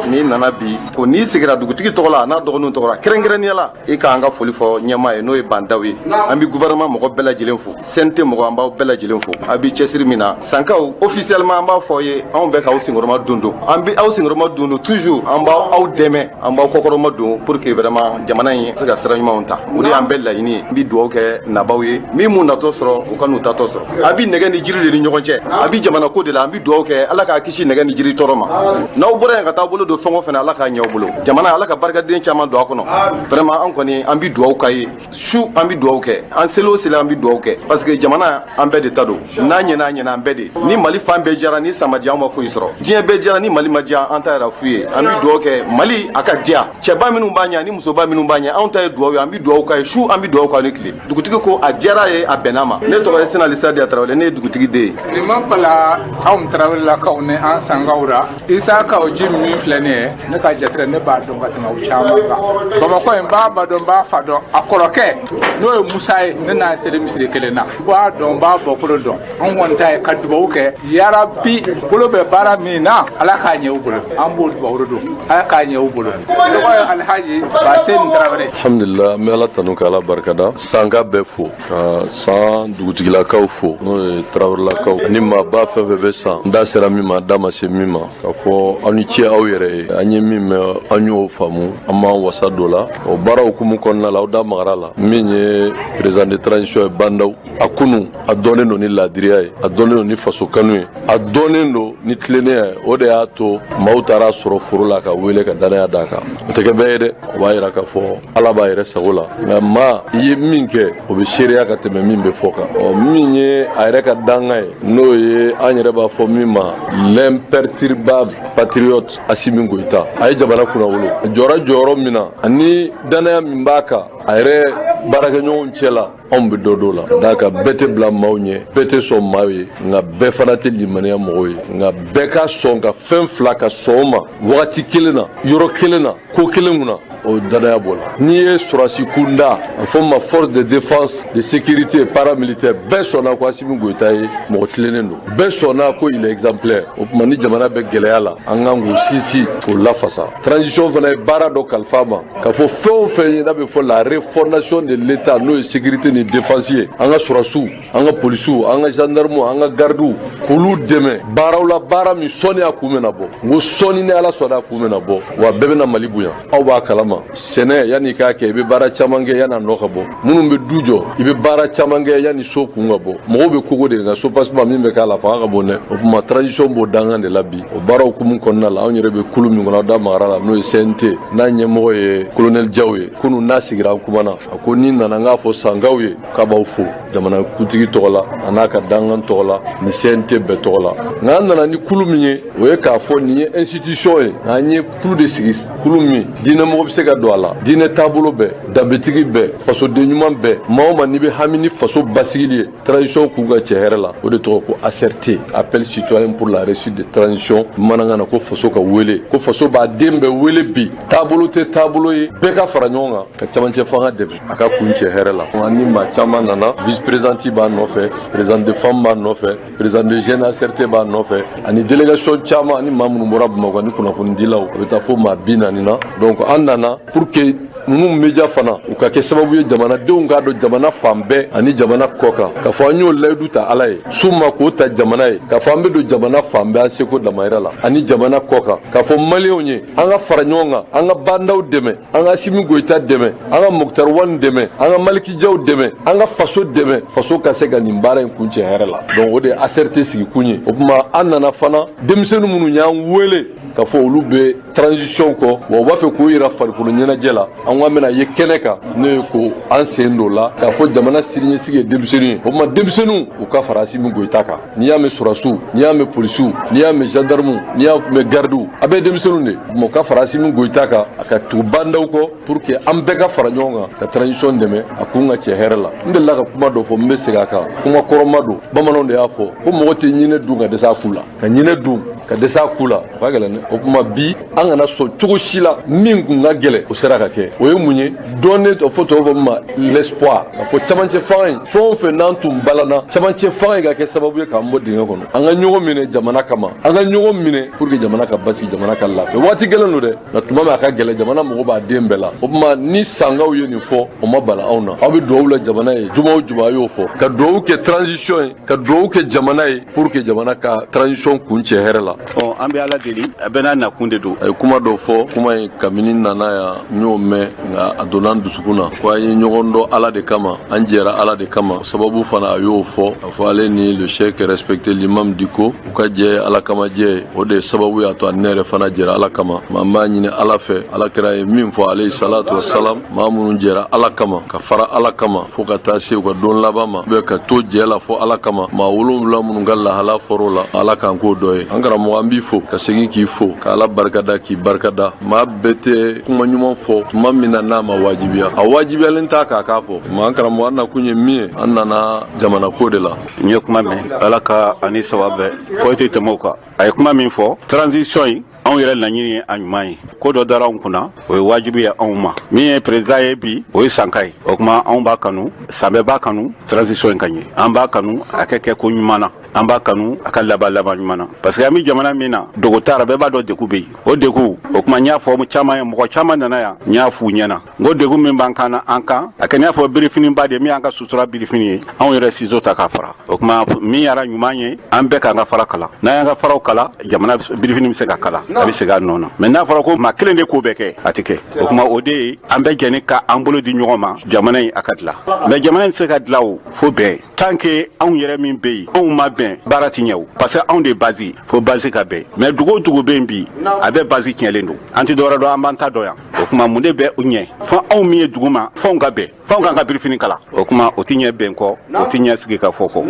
N'i nana bi ko n'i sigira dugutigi tɔgɔ la, a n'a dɔgɔninw tɔgɔ la, kɛrɛnkɛrɛnnenya la, i k'an ka foli fɔ ɲɛmaa ye, n'o ye Bandaw ye. An bɛ gouvernement mɔgɔ bɛɛ lajɛlen fo, CNT mɔgɔ, an b'aw bɛɛ lajɛlen fo a bɛ cɛsiri min na. Sankaw, officiellement, an b'a fɔ aw ye, anw bɛ k'aw senkɔrɔma don don, an bɛ aw senkɔrɔma don don toujours, an b'aw aw dɛmɛ, an b'aw kɔkɔrɔma don pour que vraiment jamana in se ka sira ɲumanw ta. O de y'an bɛɛ laɲini ye. N bɛ dugawu kɛ nabaw ye, min m'u natɔ sɔrɔ, u ka n'u tatɔ sɔrɔ. A bɛ nɛgɛ ni jiri de ni ɲɔgɔn cɛ, a bɛ jamana ko de la. An bɛ dugawu kɛ, Ala k'a kisi nɛgɛ ni jiri tɔɔrɔ ma. N'aw bɔra yan ka taa bolo don fɛn o fɛn na, Ala k'a ɲɛ aw bolo. Jamana, Ala ka barikaden caman don a kɔnɔ. Vraiment, an kɔni, an bɛ dugawu k'a ye su, an bɛ dugawu kɛ, an seli o seli, an bɛ dugawu kɛ, parce que jamana, an bɛɛ de ta don. N'a ɲɛna, a ɲɛna an bɛɛ de. Ni Mali fan bɛɛ diyara, ni San ma diya, an ma foyi sɔrɔ. Diɲɛ bɛɛ diyara, ni Mali ma diya, an ta yɛrɛ fu ye. An bɛ dugawu kɛ Mali a ka diya. Cɛba minnu b'a ɲɛ ani musoba minnu b'a ɲɛ, anw ta ye dugawu ye. An bɛ dugawu k'a ye su, an bɛ dugawu k'a ni tile. Dugutigi ko a diyara ye, a bɛnna ma. Ne tɔgɔ ye Sinali Sadiya Tarawele, ne ye dugutigi den ye. ye. Nin ma bala anw tarawelelakaw ni an sankaw ra. Isa Kawu Jim min filɛ nin ye, ne ka jate la, ne b'a dɔn ka tɛmɛ u caman kan. Bamakɔ in, n b'a ba dɔn, n b'a fa dɔn. A kɔrɔkɛ, n'o ye Musa ye, ne n'a seli misiri kelen na. N b'a dɔn, n b'a bɔkolo dɔn. An kɔni ta ye ka dubawu kɛ, yarabi, bolo bɛ baara min na, Ala k'a ɲɛ u bolo. An b'o dubawu de don, Ala k'a ɲɛ u bolo. Tɔgɔ ye Alhaji Basen Tarawele. Alhamdulillah, an bɛ Ala tanu ka Ala barikada, sanka bɛɛ fo, ka san dugutigilakaw fo, n'o ye tarawelelakaw ani maaba fɛn fɛn bɛ san, n da sera min ma, da ma se min ma, k'a fɔ aw ni ce aw yɛrɛ ye. An ye min mɛn, an y'o faamu, an b'an wasa dɔ la o baara hukumu kɔnɔna la. Aw da magara la, min ye président de transition ye, Ba Ndaw, a kunu a dɔnnen don ni laadiriya ye, a dɔnnen don ni faso kanu ye, a dɔnnen don ni tilennenya ye. O de y'a to maaw taara sɔrɔ foro la ka wele ka danaya d'a kan. O tɛ kɛ bɛɛ ye dɛ. O b'a yira k'a fɔ Ala b'a yɛrɛ sago la, nka maa i ye min kɛ, o bɛ seereya ka tɛmɛ min bɛ fɔ kan. Ɔ, min ye a yɛrɛ ka danga ye, n'o ye an yɛrɛ b'a fɔ min ma l'imperturbable patriote Asimi Goyita, a ye jamana kunnawolo, a jɔra jɔyɔrɔ min na ani danaya min b'a kan a yɛrɛ baarakɛɲɔgɔnw cɛ la, anw bɛ dɔ dɔw la d'a kan. Bɛɛ tɛ bila maaw ɲɛ, bɛɛ tɛ sɔn maaw ye, nka bɛɛ fana tɛ limaniya mɔgɔw ye. Nka bɛɛ ka sɔn ka fɛn fila ka sɔn o ma wagati kelen na, yɔrɔ kelen na, ko kelen kunna, o danaya b'o la. N'i ye sɔrɔsi kunda, a fɔ ma force de défense de sécurité paramilitaire, bɛɛ sɔnna ko Asimi Goyita ye mɔgɔ tilennen don, bɛɛ sɔnna ko il est exemplaire. O tuma, ni jamana bɛ gɛlɛya la, an kan k'o sinsin, k'o lafasa. Transition fana ye baara dɔ kalifa ma k'a fɔ fɛn o fɛn ye n'a bɛ fɔ la refondation de l'État, n'o ye sécurité ni défense ye, an ka sɔrɔsiw, an ka polisiw, an ka gendarmew, an ka gardiw, k'olu dɛmɛ baaraw la, baara min sɔnni a kun bɛna bɔ. N ko sɔnni, ni Ala sɔnna, a kun bɛna bɔ, wa bɛɛ bɛna Mali bonya. Aw b'a kalama, sɛnɛ, yanni k'a kɛ, i bɛ baara caman kɛ yanni a nɔ ka bɔ. Minnu bɛ du jɔ, i bɛ baara caman kɛ yanni so kun ka bɔ. Mɔgɔw bɛ kogo de, nka soubassement min bɛ k'a la, fanga ka bon dɛ. O tuma, transition b'o dangan de la bi. O baaraw hukumu kɔnɔna la, anw yɛrɛ bɛ kulu min kɔnɔ, aw da magara la, n'o ye CNT, n'a ɲɛmɔgɔ ye colonel Jaw ye, kunun n'a sigira, an kumana, a ko ni nana n k'a fɔ sankaw ye k'a b'aw fo jamana kuntigi tɔgɔ la, a n'a ka dangan tɔgɔ la, ni CNT bɛɛ tɔgɔ la. Nka an nana ni kulu min ye, o ye k'a fɔ nin ye institution ye. An ye kulu de sigi, kulu min diinɛmɔgɔ bɛ se ka don a la, diinɛ taabolo bɛɛ, danbetigi bɛɛ, fasoden ɲuman bɛɛ, maa o maa n'i bɛ hami ni faso basigili ye, transition k'u ka cɛ hɛrɛ la. O de tɔgɔ ko ACRT, appel citoyen pour la réussite de transition bamanankan na, ko faso ka wele, ko faso b'a den bɛɛ wele bi. Taabolo tɛ taabolo ye, bɛɛ ka fara ɲɔgɔn kan ka cɛmancɛ fanga dɛmɛ a ka kun cɛ hɛrɛ la. Ni maa caman nana, vice président b'a nɔfɛ, président de femme b'a nɔfɛ, président de jeune ACRT b'a nɔfɛ, ani délégation caman, ani maa minnu bɔra Bamakɔ ani kunnafonidilaw, a bɛ taa fo maa 40 na. Donc an nana pour que ninnu média fana, u ka kɛ sababu ye jamanadenw k'a dɔn jamana fan bɛɛ ani jamana kɔ kan k'a fɔ an y'o layidu ta Ala ye su ma, k'o ta jamana ye, k'a fɔ an bɛ don jamana fan bɛɛ an seko damayira la ani jamana kɔ kan, k'a fɔ maliyɛnw ye an ka fara ɲɔgɔn kan, an ka Ba Ndaw dɛmɛ, an ka Asimi Goyita dɛmɛ, an ka Moctar Ouane dɛmɛ, an ka Malick Diaw dɛmɛ, an ka faso dɛmɛ, faso ka se ka nin baara in kuncɛ hɛrɛ la. Donc o de ye ACRT sigikun ye. O tuma, an nana fana, denmisɛnnin minnu y'an wele k'a fɔ olu bɛ transition kɔ, wa u b'a fɛ k'o yira farikolo ɲɛnajɛ la, an ko an bɛna ye kɛnɛ kan, n'o ye ko an sen don la k'a fɔ jamana siniɲɛsigi ye denmisɛnnin ye. O tuma, denmisɛnninw, u ka fara Asimi Goyita kan. N'i y'a mɛn sɔrɔsiw, n'i y'a mɛn polisiw, n'i y'a mɛn gendarmew, n'i y'a mɛn gardiw, a bɛɛ ye denmisɛnninw de ye. O tuma, u ka fara Asimi Goyita kan, a ka tugu Ba Ndaw kɔ, pour que an bɛɛ ka fara ɲɔgɔn kan ka transition dɛmɛ a kun ka cɛ hɛrɛ la. N delila ka kuma dɔ fɔ, n bɛ segin a kan, kuma kɔrɔma don. Bamananw de y'a fɔ ko mɔgɔ tɛ ɲinɛ dun ka dɛsɛ a ku la. Ka ɲinɛ dun ka dɛsɛ a ku la, o ka gɛlɛn dɛ. O tuma, bi an kana sɔn cogo si la. Min kun ka gɛlɛn, o sera ka kɛ. O ye mun ye? Dɔɔnin fɔ, tɔw fɔ min ma l'espoir, k'a fɔ camancɛ fanga in, fɛn o fɛn n'an tun balana, camancɛ fanga in ka kɛ sababu ye k'an bɔ dingɛ kɔnɔ. An ka ɲɔgɔn minɛ jamana kama, an ka ɲɔgɔn minɛ pour que jamana ka basigi, jamana ka lafiya. Waati gɛlɛn don dɛ, nka tuma min a ka gɛlɛn, jamana mago b'a den bɛɛ la. O tuma, ni sankaw ye nin fɔ, o ma bala anw na. Aw bɛ dugawu la jamana ye juma o juma, a y'o fɔ, ka dugawu kɛ transition ye, ka dugawu kɛ jamana ye, pour que jamana ka transition kun cɛ hɛrɛ la. Ɔ, an bɛ Ala deli, a bɛɛ n'a nakun de don. A ye kuma dɔ fɔ, kuma in, kabini nana yan n y'o mɛn, nka a donna n dusukun na, ko an ye ɲɔgɔn dɔn Ala de kama, an jɛra Ala de kama. Sababu fana, a y'o fɔ, a fɔ ale ni le cheikh respecté l'imam Dicko, u ka jɛ Ala kama jɛ ye. O de ye sababu y'a to a ne yɛrɛ fana jɛra Ala kama. An b'a ɲini Ala fɛ, Ala kira ye min fɔ alayhi salatu wasalam, maa minnu jɛra Ala kama ka fara Ala kama fo ka taa se u ka don laban ma, bɛ ka to jɛ la fo Ala kama, maa 7 minnu ka lahala fɔr'o la, Ala k'an k'o dɔ ye. An karamɔgɔ, an b'i fo ka segin k'i fo, ka Ala barikada k'i barikada. Maa bɛɛ tɛ kuma ɲuman fɔ tuma min na n'a ma wajibiya, a wajibiyalen t'a k'a k'a fɔ. Ma an karamɔgɔ, an nakun ye min ye, an nana jamana ko de la. N ye kuma mɛn, Ala ka ani saba bɛɛ foyi tɛ tɛmɛ o kan. A ye kuma min fɔ, transition in, anw yɛrɛ laɲini ye a ɲuman ye. Ko dɔ dara anw kunna, o ye wajibi ye anw ma. Min ye président ye bi, o ye Sanka ye. O kuma, anw b'a kanu, san bɛɛ b'a kanu transition in ka ɲɛ. An b'a kanu a ka kɛ ko ɲuman na, an b'a kanu a ka laban laban ɲuman na, parce que an bɛ jamana min na, dogo t'a la, bɛɛ b'a dɔn degun bɛ yen. O degun o kuma, n y'a fɔ caman ye, mɔgɔ caman nana yan, n y'a f'u ɲɛna, n ko degun min b'an kan na, an kan a kɛ n'a fɔ birifiniba de min y'an ka sutura birifini ye, anw yɛrɛ ciseau ta k'a fara. O kuma, min yɛrɛ ɲuman ye, an bɛɛ k'an ka fara kala. N'an y'an ka faraw kala, jamana birifini bɛ se ka kala, a bɛ segin a nɔ na. Mais n'a fɔra ko maa kelen de k'o bɛɛ kɛ, a tɛ kɛ. O kuma, o de ye an bɛɛ jɛni ka an bolo di ɲɔgɔn ma, jamana in a ka dilan. Mais jamana in tɛ se ka dilan o fo bɛn. Tant que anw yɛrɛ min bɛ yen, anw ma bɛn, baara ti ɲɛ o, parce que anw de base, fo base ka bɛn. Mais dugu o dugu bɛ yen bi, a bɛɛ base tiɲɛlen don. An tɛ dɔwɛrɛ dɔn, an b'an ta dɔn yan. O kuma, mun de bɛ u ɲɛ? Fo anw min ye dugu ma, f'anw ka bɛn, f'anw k'an ka birifini kala. O kuma, o ti ɲɛ bɛn kɔ, o ti ɲɛ sigi ka fɔ kɔ.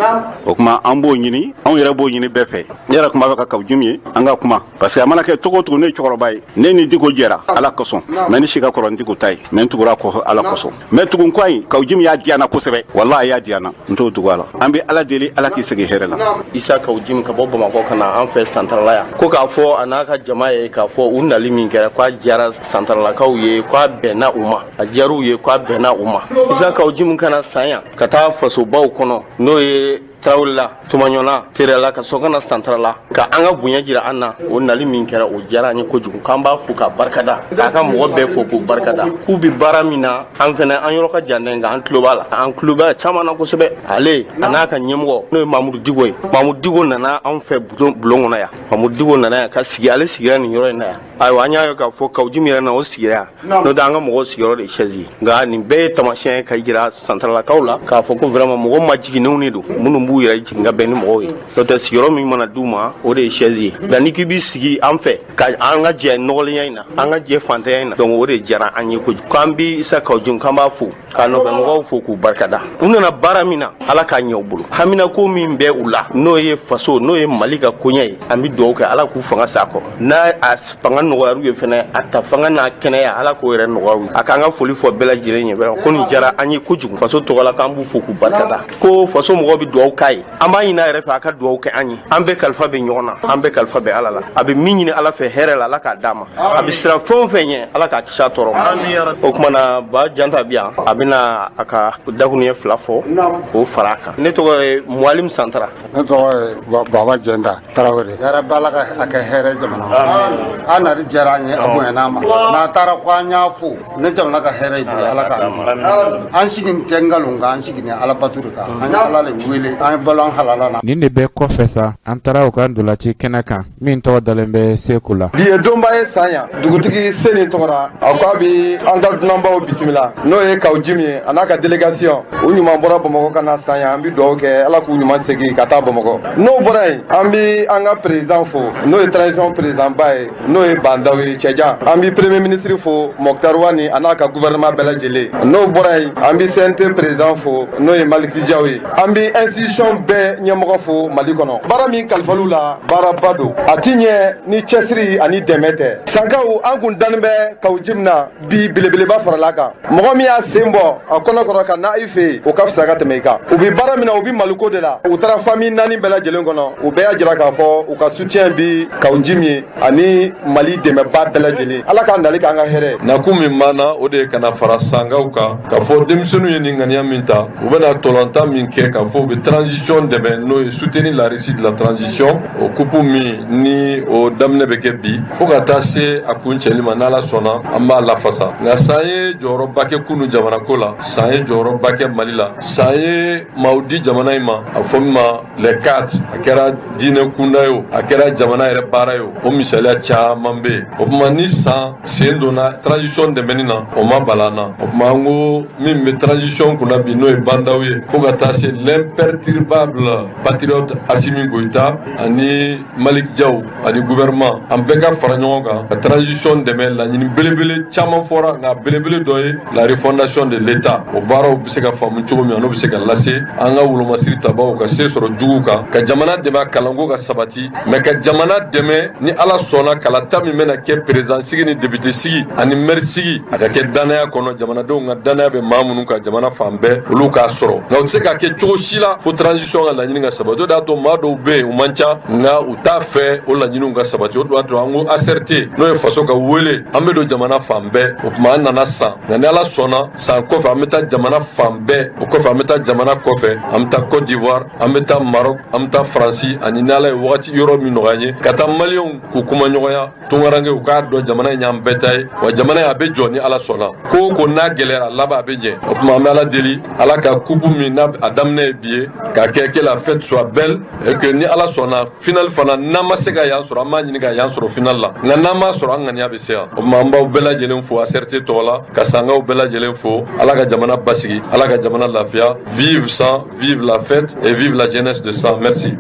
O kuma, an b'o ɲini, anw yɛrɛ b'o ɲini bɛɛ fɛ. Ne yɛrɛ kuma bɛ ka Kaou Djim ye, an ka kuma, parce que a mana kɛ cogo o cogo, ne ye cɛkɔrɔba ye, ne ni Diko jɛra Ala kosɔn, mais ne si ka kɔrɔ ni Diko ta ye, mais n tugura kɔ Ala kosɔn. Mais tugun kɔ in, Kaou Djim y'a diya n na kosɛbɛ, walahi a y'a diya n na, n t'o dogo a la. An bɛ Ala deli, Ala k'i segin hɛrɛ la. Isa Kaou Djim ka bɔ Bamakɔ ka na an fɛ Santarala yan, ko k'a fɔ a n'a ka jama ye k'a fɔ u nali min kɛra, k'a diyara Santaralakaw ye, k'a bɛnna u ma, a diyar'u ye, k'a bɛnna u ma. Isa Kaou Djim ka na san yan ka taa fasobaw kɔnɔ, n'o ye Tarawelela, Tumaɲɔna, Terela, ka sɔrɔ ka na Santarala ka an ka bonya jira an na. O nali min kɛra, o diyara an ye kojugu, k'an b'a fo k'a barikada, k'a ka mɔgɔ bɛɛ fo k'u barikada, k'u bɛ baara min na. An fɛnɛ, an yɔrɔ ka jan dɛ, nka an tulo b'a la, an tulo b'a caman na kosɛbɛ. Ale a n'a ka ɲɛmɔgɔ, n'o ye Mamudu Diko ye. Mamudu Diko nana anw fɛ bulon kɔnɔ yan. Mamudu Diko nana yan ka sigi, ale sigira nin yɔrɔ in na yan. Ayiwa, an y'a ye k'a fɔ Kaou Djim yɛrɛ na, o sigira yan, n'o tɛ an ka mɔgɔw sigiyɔrɔ de ye chaise ye. Nka nin bɛɛ ye taamasiyɛn ye ka jira Santaralakaw la k'a fɔ ko vraiment mɔgɔ majiginnenw de don, minnu b'u yɛrɛ jigin ka bɛn ni mɔgɔw ye. N'o tɛ, sigiyɔrɔ min mana d'u ma, o de ye chaise ye. Nka n'i k'i b'i sigi an fɛ ka an ka jɛ nɔgɔlenya in na, an ka jɛ fantanya in na, donc o de diyara an ye kojugu. K'an bi Isa Kaou Djim, k'an b'a fo k'a nɔfɛ mɔgɔw fo k'u barikada. U nana baara min na, Ala k'a ɲɛ u bolo. Haminako min bɛ u la, n'o ye faso, n'o ye Mali ka koɲɛ ye, an bɛ dugawu kɛ, Ala k'u fanga s'a kɔrɔ. N'a a fanga nɔgɔyar'u ye fɛnɛ, a ta fanga n'a kɛnɛya, Ala k'o yɛrɛ nɔgɔya u ye. A k'an ka foli fɔ bɛɛ lajɛlen ye, ko nin diyara an ye kojugu faso tɔgɔ la, k'an b'u fo k'u barikada, ko faso mɔgɔw bɛ dugawu k'a ye. An b'a ɲini a yɛrɛ fɛ, a ka dugawu kɛ an ye. An bɛɛ kalifa bɛ ɲɔgɔn na, an bɛɛ kalifa bɛ Ala la. A bɛ min ɲini Ala fɛ hɛrɛ la, Ala k'a d'a ma. A bɛ siran fɛn o fɛn ɲɛ, Ala k'a kisi a tɔɔrɔ ma. O tuma na, Ba Janta bi yan, a bɛna a ka dakuruɲɛ 2 fɔ k'o fara a kan. Ne tɔgɔ ye Mualim Santara. Ne tɔgɔ ye Baba Jɛnda Tarawele. Yarabi Ala ka a kɛ hɛrɛ jamana ma. An nali diyara an ye, a bonyana an ma. N'a taara ko an y'a fo ne jamana ka hɛrɛ i bolo, Ala k'a an sigi tɛ nkalon kan, an sigi ni Ala bato de kan, an ye Ala de wele, an ye balo an halala na. Nin de bɛɛ kɔfɛ sa, an taara u ka ntolaci kɛnɛ kan min tɔgɔ dalen bɛ Seku la. Bi ye donba ye san yan, dugutigi Seni tɔgɔra, a ko a bɛ an ka dunanbaw bisimila, n'o ye Kaou Djim ye, a n'a ka délégation. U ɲuman bɔra Bamakɔ ka na san yan, an bɛ dugawu kɛ, Ala k'u ɲuman segin ka taa Bamakɔ. N'o bɔra yen, an bɛ an ka président fo, n'o ye transition président ba ye, n'o ye Bah N'Daw ye cɛjan. An bɛ premier ministre fo, Moctar Ouane, a n'a ka gouvernement bɛɛ lajɛlen. N'o bɔra yen, an bɛ CNT président fo, n'o ye Malick Sy Diaw ye. An bɛ institution bɛɛ ɲɛmɔgɔ fo Mali kɔnɔ. Baara min kalifal'u la, baaraba don, a ti ɲɛ ni cɛsiri ani dɛmɛ tɛ. Sankaw, an kun dani bɛ Kaou Djim na bi, belebeleba farala kan. Mɔgɔ min y'a sen bɔ a kɔnɔ kɔrɔ ka na i fɛ yen, o ka fisa ka tɛmɛ i kan. U bɛ baara min na, u bɛ maliko de la. U taara famille 4 bɛɛ lajɛlen kɔnɔ, u bɛɛ y'a jira k'a fɔ u ka soutien bi Kaou Djim ye ani Mali dɛmɛba bɛɛ lajɛlen. Ala k'a nali k'an ka hɛrɛ. Nakun min b'an na, o de ye ka na fara sankaw kan, k'a fɔ denmisɛnninw ye nin ŋaniya min ta, u bɛna tɔlɔntan min kɛ, k'a fɔ u bɛ transition dɛmɛ, n'o ye soutenir la réussite de la transition. O coupe min ni o daminɛ bɛ kɛ bi fo ka taa se a kuncɛli ma, n'Ala sɔnna, an b'a lafasa. Nka san ye jɔyɔrɔba kɛ kunu jamana ko la, san ye jɔyɔrɔba kɛ Mali la, san ye maaw di jamana in ma, a fɔ min ma les cadres. A kɛra diinɛ kunda ye o, a kɛra jamana yɛrɛ baara ye o, o misaliya caman bɛ yen. O tuma, ni san sen donna transition dɛmɛni na, o ma bala an na. O tuma, an ko min bɛ transition kunna bi, n'o ye Bah N'Daw ye, fo ka taa se l'imperturbable. L'inénarrable patriote Assimi Goïta ani Malick Diaw ani gouvernement, an bɛɛ ka fara ɲɔgɔn kan ka transition dɛmɛ. Laɲini belebele caman fɔra, nka belebele dɔ ye la refondation de l'État. O baaraw bɛ se ka faamu cogo min, n'o bɛ se ka lase an ka wolomasiri tabaw ka se sɔrɔ juguw kan, ka jamana dɛmɛ a kalanko ka sabati, mais ka jamana dɛmɛ, ni Ala sɔnna, kalata min bɛna kɛ, président sigi ni député sigi ani maire sigi, a ka kɛ danaya kɔnɔ, jamanadenw ka danaya bɛ maa minnu ka jamana fan bɛɛ, olu k'a sɔrɔ. Nka u tɛ se ka kɛ cogo si la fo transition ka laɲini ka sabati. O de y'a to maa dɔw bɛ yen, u man ca, nka u t'a fɛ o laɲiniw ka sabati. O de b'a to an ko ACRT, n'o ye faso ka wele, an bɛ don jamana fan bɛɛ. O tuma an nana San, nka ni Ala sɔnna, san kɔfɛ an bɛ taa jamana fan bɛɛ. O kɔfɛ an bɛ taa jamana kɔfɛ, an bɛ taa Côte d'Ivoire, an bɛ taa Maroc, an bɛ taa Faransi, ani ni Ala ye wagati yɔrɔ min nɔgɔya an ye, ka taa maliyɛnw k'u kuma ɲɔgɔnya tunkaranke, u k'a dɔn jamana in y'an bɛɛ ta ye, wa jamana in a bɛ jɔ ni Ala sɔnna. Ko o ko n'a gɛlɛyara, laban a bɛ ɲɛ. O tuma an bɛ Ala deli, Ala ka coupe min n'a a daminɛ ye bi ye, k'a kɛ que la fête soit belle et que ni Ala sɔnna, finale fana, n'an ma se ka yan sɔrɔ, an b'a ɲini ka yan sɔrɔ finale la, nka n'an m'a sɔrɔ, an ŋaniya bɛ se yan. O tuma an b'aw bɛɛ lajɛlen fo ACRT tɔgɔ la, ka sankaw bɛɛ lajɛlen fo. Ala ka jamana basigi, Ala ka jamana lafiya. Vive San, vive la fête et vive la jeunesse de San. Merci.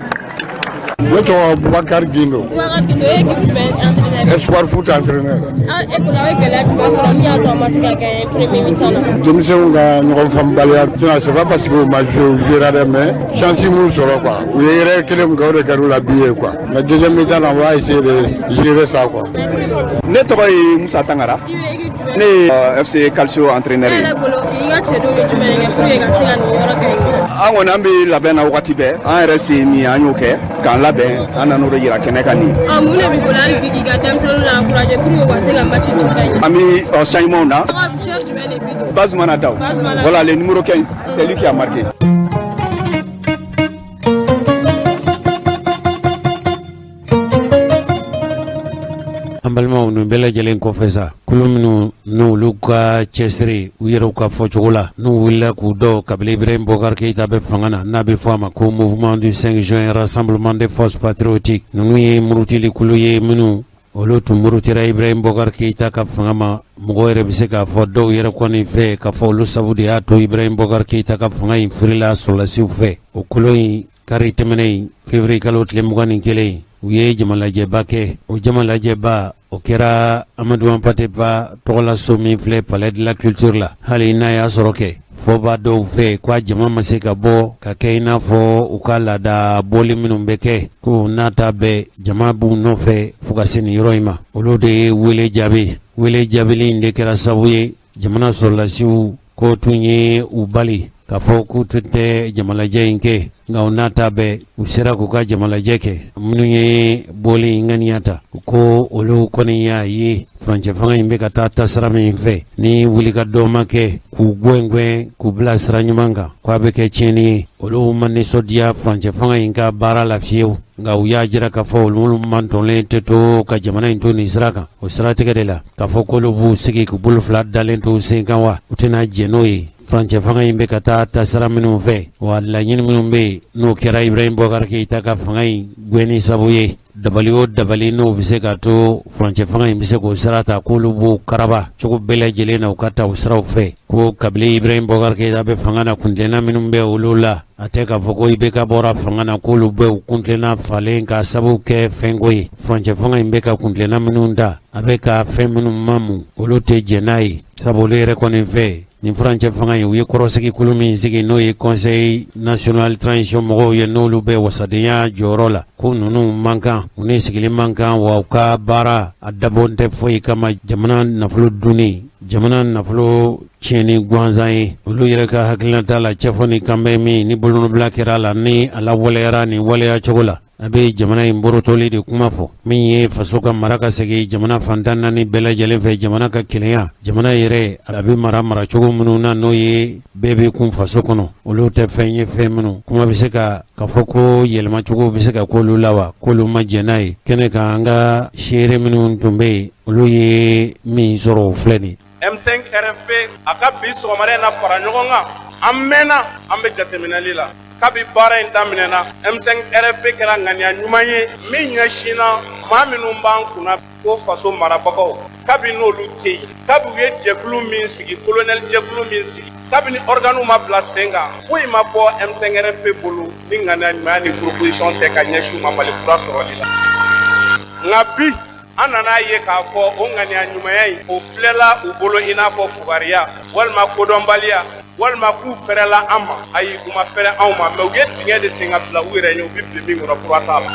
Ne tɔgɔ Bubakari Gindo. Bubakar Gindo, e ye équipe jumɛn entraîneur? Espoir Foot entraîneur. Ah, e bolo, aw ye gɛlɛya jumɛn sɔrɔ min y'a to a ma se ka gagner premier mi-temps na? Denmisɛnw ka ɲɔgɔn faamubaliya, sinon c'est pas parce que u ma jouer, u jouera dɛ, mais chance m'u sɔrɔ quoi. U ye erreur kelen min kɛ, o de kɛra u la bi ye quoi. Mais deuxième mi-temps na, on va essayer de gérer ça quoi. Merci beaucoup. Ne tɔgɔ ye Musa Tangara. I bɛ équipe jumɛn? Ne ye FC Calcio entraîneur E ye. yɛrɛ bolo, i ka cɛdenw ye jumɛn de kɛ pour que ka se ka nin yɔrɔ gagner? An kɔni, an bɛ labɛn na wagati bɛɛ. An yɛrɛ se ye min ye, an y'o kɛ k'an labɛn, an nan'o de yira kɛnɛ kan nin ye. Ah, mun de b'i bolo hali bi k'i ka denmisɛnninw la encourager pour que u ka se ka match ninnu gagner? An bɛ changement na. Tɔgɔ, joueur jumɛn de bi don? Bazumana Daw. Bazumana. Voilà, le numéro 15, c'est lui qui a marqué. An balimaw, nin bɛɛ lajɛlen kɔfɛ sa, kulu minnu n'olu ka cɛsiri u yɛrɛw ka fɔcogo la, n'u wulila k'u dɔ kabini Ibrahim Boubacar Keïta bɛ fanga na, n'a bɛ fɔ a ma ko Mouvement du 5 juin, Rassemblement des forces patriotiques, ninnu ye murutili kulu ye minnu olu tun murutira Ibrahim Boubacar Keïta ka fanga ma. Mɔgɔ yɛrɛ bɛ se k'a fɔ dɔw yɛrɛ kɔni fɛ k'a fɔ olu sabu de y'a to Ibrahim Boubacar Keïta ka fanga in firila sɔrɔlasiw fɛ. O kulu in, kari tɛmɛnen in, février kalo tile 21, u ye jamalajɛba kɛ. O jamalajɛba o kɛra Amadou Hampâté Bâ tɔgɔlaso min filɛ Palais de la Culture la. Hali n'a y'a sɔrɔ kɛ fɔba dɔw fɛ ko a jama ma se ka bɔ ka kɛ i n'a fɔ u ka laada bɔli minnu bɛ kɛ, ko n'a ta bɛɛ jama b'u nɔfɛ fo ka se nin yɔrɔ in ma. Olu de ye wele jaabi. Wele jaabili in de kɛra sababu ye jamana sɔrɔlasiw ko tun ye u bali k'a fɔ k'u tun tɛ jamalajɛ in kɛ. Nka u n'a ta bɛɛ, u sera k'u ka jamalajɛ kɛ. Minnu ye bɔli in ŋaniya ta, ko olu kɔni y'a ye furancɛ fanga in bɛ ka taa taasira min fɛ, ni wulikajɔ ma kɛ k'u gɛngɛn k'u bila sira ɲuman kan, k'a bɛ kɛ tiɲɛni ye. Olu ma nisɔndiya furancɛ fanga in ka baara la fiyewu, nka u y'a jira k'a fɔ olu mantɔnlen tɛ to ka jamana in to nin sira kan. O siratigɛ de la, k'a fɔ k'olu b'u sigi k'u bolo fila dalen to sen kan wa, u tɛna jɛn n'o ye. Furancɛ fanga in bɛ ka taa taasira minnu fɛ, wa laɲini minnu bɛ yen, n'o kɛra Ibrahim Boubacar Keïta ka fanga in gɛnni sabu ye, dabali o dabali n'o bɛ se ka to furancɛ fanga in bɛ se k'o sira ta, k'olu b'o karaba cogo bɛɛ lajɛlen na, u ka taa o siraw fɛ. Ko kabini Ibrahim Boubacar Keïta bɛ fanga na, kuntilenna minnu bɛ olu la, a tɛ k'a fɔ ko IBK bɔra fanga na k'olu bɛ u kuntilenna falen k'a sababu kɛ fɛnko ye. Furancɛ fanga in bɛ ka kuntilenna minnu ta, a bɛ ka fɛn minnu mamu, olu tɛ jɛn n'a ye, sabu olu yɛrɛ kɔni fɛ, nin furancɛ fanga in, u ye kɔrɔsigi kulu min sigi, n'o ye Conseil national transition mɔgɔw ye, n'olu bɛ wasadenya jɔyɔrɔ la, ko ninnu man kan, u ni sigili man kan, wa u ka baara a dabɔn tɛ foyi kama jamana nafolo dunni, jamana nafolo tiɲɛni gansan ye. Olu yɛrɛ ka hakilinata la, cɛfɔ ni kanbɛn min ni bolonɔbila kɛra a la, ni a lawaleyara nin waleya cogo la, a bɛ jamana in borotoli de kuma fɔ, min ye faso ka mara ka segin jamana fantan naani bɛɛ lajɛlen fɛ, jamana ka kelenya, jamana yɛrɛ a bɛ mara maracogo minnu na, n'o ye bɛɛ bɛ kun faso kɔnɔ, olu tɛ fɛn ye fɛn minnu kuma bɛ se ka k'a fɔ ko yɛlɛmacogo bɛ se ka k'olu la wa, k'olu ma jɛn n'a ye. Kɛnɛ kan, an ka seere minnu tun bɛ yen, olu ye min sɔrɔ, o filɛ nin. M5 RFP a ka bi sɔgɔmada in na fara ɲɔgɔn kan, an mɛnna an bɛ jateminɛli la. Kabi baara in daminɛna, M5 RFP kɛra ŋaniya ɲuman ye min ɲɛsinna maa minnu b'an kunna ko faso marabagaw, kabi n'olu tɛ yen, kabi u ye jɛkulu min sigi, kolonɛli jɛkulu min sigi, kabini organew ma bila sen kan, foyi ma bɔ M5 RFP bolo ni ŋaniya ɲumanya ni proposition tɛ ka ɲɛsin u ma Mali kura sɔrɔli la. Nka bi, an nana ye k'a fɔ o ŋaniya ɲumanya in, o filɛla u bolo i n'a fɔ fugariya walima kodɔnbaliya walima k'u fɛrɛla an ma. Ayi, u ma fɛrɛ anw ma, mais u ye dingɛ de sen ka bila u yɛrɛ ɲɛ, u bɛ bin min kɔnɔ, fura t'a la.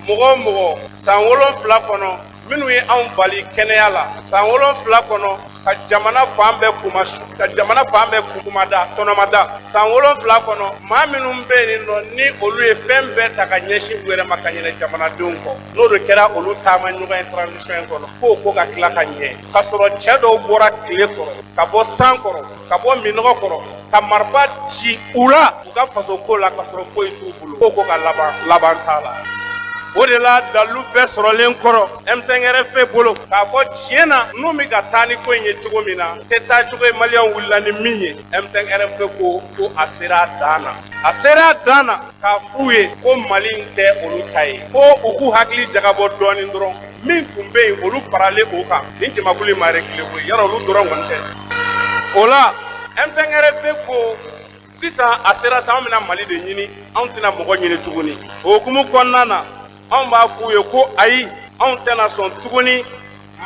Mɔgɔ o mɔgɔ san 7 kɔnɔ, minnu ye anw bali kɛnɛya la san 7 kɔnɔ, ka jamana fan bɛɛ kuma, ka jamana fan bɛɛ kumada tɔnɔmada san 7 kɔnɔ, maa minnu bɛ yen nɔ ni olu ye fɛn bɛɛ ta ka ɲɛsin u yɛrɛ ma ka ɲinɛ jamanadenw kɔ, n'o de kɛra olu taama ɲɔgɔn ye transition in kɔnɔ, k'o ko ka tila ka ɲɛ k'a sɔrɔ cɛ dɔw bɔra tile kɔrɔ, ka bɔ san kɔrɔ, ka bɔ minnɔgɔ kɔrɔ, ka marifa ci u la u ka faso ko la, ka sɔrɔ foyi t'u bolo, k'o ko ka laban, laban t'a la. O de la, dalilu bɛɛ sɔrɔlen kɔrɔ M5 RFP bolo k'a fɔ tiɲɛ na, ninnu bɛ ka taa ni ko in ye cogo min na, tɛ taa cogo ye maliyɛnw wulila ni min ye. M5 RFP ko ko a sera a dan na, a sera a dan na k'a f'u ye ko Mali in tɛ olu ta ye, ko u k'u hakili jagabɔ dɔɔnin dɔrɔn. Min tun bɛ yen, olu faralen o kan, nin jamakulu in ma reculer koyi, yarɔ olu dɔrɔn kɔni tɛ. O la, M5 RFP ko sisan a sera sa, anw bɛna Mali de ɲini, anw tɛna mɔgɔ ɲini tuguni. O hukumu kɔnɔna na, anw b'a f'u ye ko ayi, anw tɛna sɔn tuguni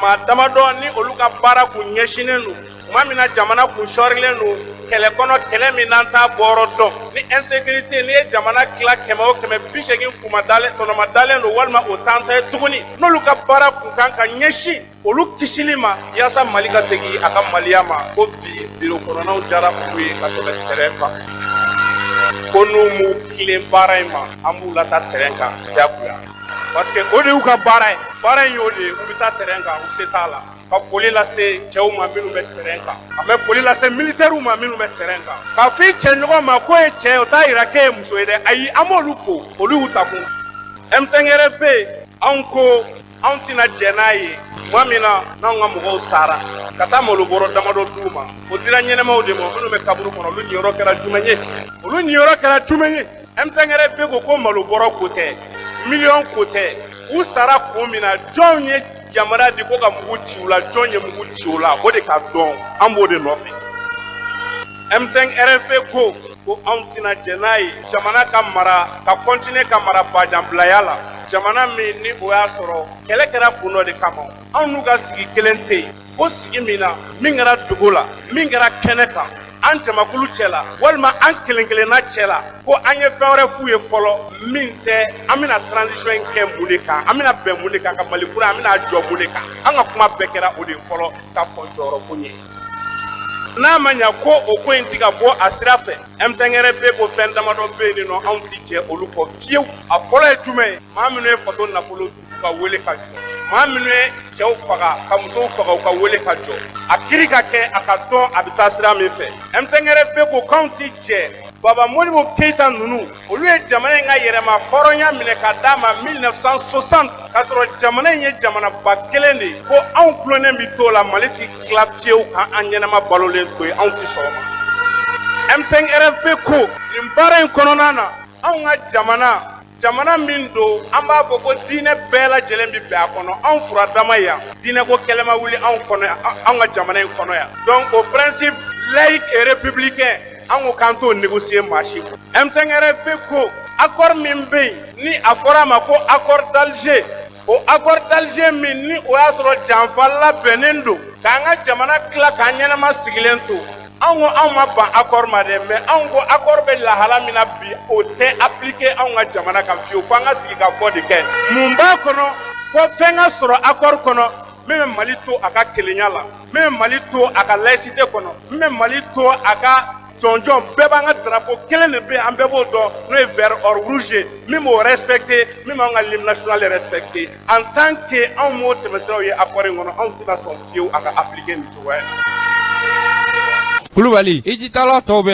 maa damadɔ ni olu ka baara kun ɲɛsinnen don tuma min na jamana kun sɔrilen don kɛlɛ kɔnɔ, kɛlɛ min n'an t'a bɔyɔrɔ dɔn, ni insécurité, n'i ye jamana tila 100 o 100, 80 kuma dalen tɔnɔma dalen don walima o t'an ta ye tuguni, n'olu ka baara kun kan ka ɲɛsin olu kisili ma yaasa Mali ka segin a ka maliya ma, ko bi biro kɔnɔnaw diyara olu ye ka tɛmɛ terrain kan, ko n'u m'u tilen baara in ma, an b'u lataa terrain kan diyagoya, parce que o de y'u ka baara ye. Baara in y'o de ye, u bɛ taa terrain kan, u se t'a la. Ka foli lase cɛw ma minnu bɛ terrain kan, an bɛ foli lase militaires ma minnu bɛ terrain kan, k'a fɔ i cɛ ɲɔgɔn ma k'o ye cɛ ye, o t'a yira k'e ye muso ye dɛ. Ayi, an b'olu fo, olu y'u ta kun. M5 RFP, anw ko anw tɛna jɛn n'a ye tuma min na n'anw ka mɔgɔw sara ka taa malobɔrɔ damadɔ d'u ma. O dira ɲɛnɛmaw de ma. Minnu bɛ kaburu kɔnɔ, olu niyɔrɔ kɛra jumɛn ye? Olu niyɔrɔ kɛra jumɛn ye? M5 RFP ko ko malobɔrɔ ko tɛ, miliyɔn ko tɛ. U sara kun min na, jɔn ye yamaruya di ko ka mugu ci u la? Jɔn ye mugu ci u la? O de ka dɔn, an b'o de nɔfɛ. M5 RFP ko ko anw tɛna jɛn n'a ye jamana ka mara, ka continuer ka mara bajanbilaya la, jamana min ni o y'a sɔrɔ kɛlɛ kɛra kun dɔ de kama, anw n'u ka sigi kelen tɛ yen, ko sigi min na, min kɛra dogo la, min kɛra kɛnɛ kan, an jamakulu cɛ la walima an kelen kelenna cɛ la, ko an ye fɛn wɛrɛ f'u ye fɔlɔ min tɛ an bɛna transition in kɛ mun de kan, an bɛna bɛn mun de kan, ka Mali kura an bɛna jɔ mun de kan. An ka kuma bɛɛ kɛra o de ye fɔlɔ ka kɔn jɔyɔrɔ ko ɲɛ. N'a ma ɲa ko o ko in ti ka bɔ a sira fɛ, M5 RFP ko fɛn damadɔ bɛ yen nɔ, anw ti jɛ olu kɔ fiyewu. A fɔlɔ ye jumɛn ye? Maa minnu ye faso nafolo u ka wele ka jɔ, maa minnu ye cɛw faga ka musow faga, u ka wele ka jɔ, a kiri ka kɛ, a ka dɔn a bɛ taa sira min fɛ. M5 RFP ko k'anw ti jɛ Baba Modibo Keyita ninnu, olu ye jamana in ka yɛrɛma hɔrɔnya minɛ ka d'a ma 1960, k'a sɔrɔ jamana in ye jamanaba kelen de ye, ko anw tulonnen bɛ t'o la, Mali ti tila fiyewu k'an an ɲɛnama balolen to yen, anw ti sɔn o ma. M5 RFP ko nin baara in kɔnɔna na, anw ka jamana, jamana min don, an b'a fɔ ko diinɛ bɛɛ lajɛlen bɛ bɛn a kɔnɔ, anw furadama yan, diinɛ ko kɛlɛ ma wuli anw kɔnɔ yan, anw ka jamana in kɔnɔ yan. Donc o principe laïque et républicain, an ko k'an t'o négocier maa si kun. M5 RFP ko accord min bɛ yen ni a fɔra a ma ko accord d'Alger, o accord d'Alger min ni o y'a sɔrɔ janfa labɛnnen don k'an ka jamana tila k'an ɲɛnama sigilen to, anw ko anw ma ban accord ma dɛ, mais anw ko accord bɛ lahala min na bi, o tɛ appliquer anw ka jamana kan fiyewu, fo an ka sigi ka fɔ de kɛ mun b'a kɔnɔ, fo fɛn ka sɔrɔ accord kɔnɔ min bɛ Mali to a ka kelenya la, min bɛ Mali to a ka laïcité kɔnɔ, min bɛ Mali to a ka jɔnjɔn. Bɛɛ b'an ka drapeau kelen de bɛ yen, an bɛɛ b'o dɔn, n'o ye vert or rouge ye, min b'o respecter, min b'an ka l'hymne national respecter. En tant que anw m'o tɛmɛsiraw ye accord in kɔnɔ, anw tɛna sɔn fiyewu a ka appliquer nin cogoya in na. Kulubali, i jitala tɔw bɛ.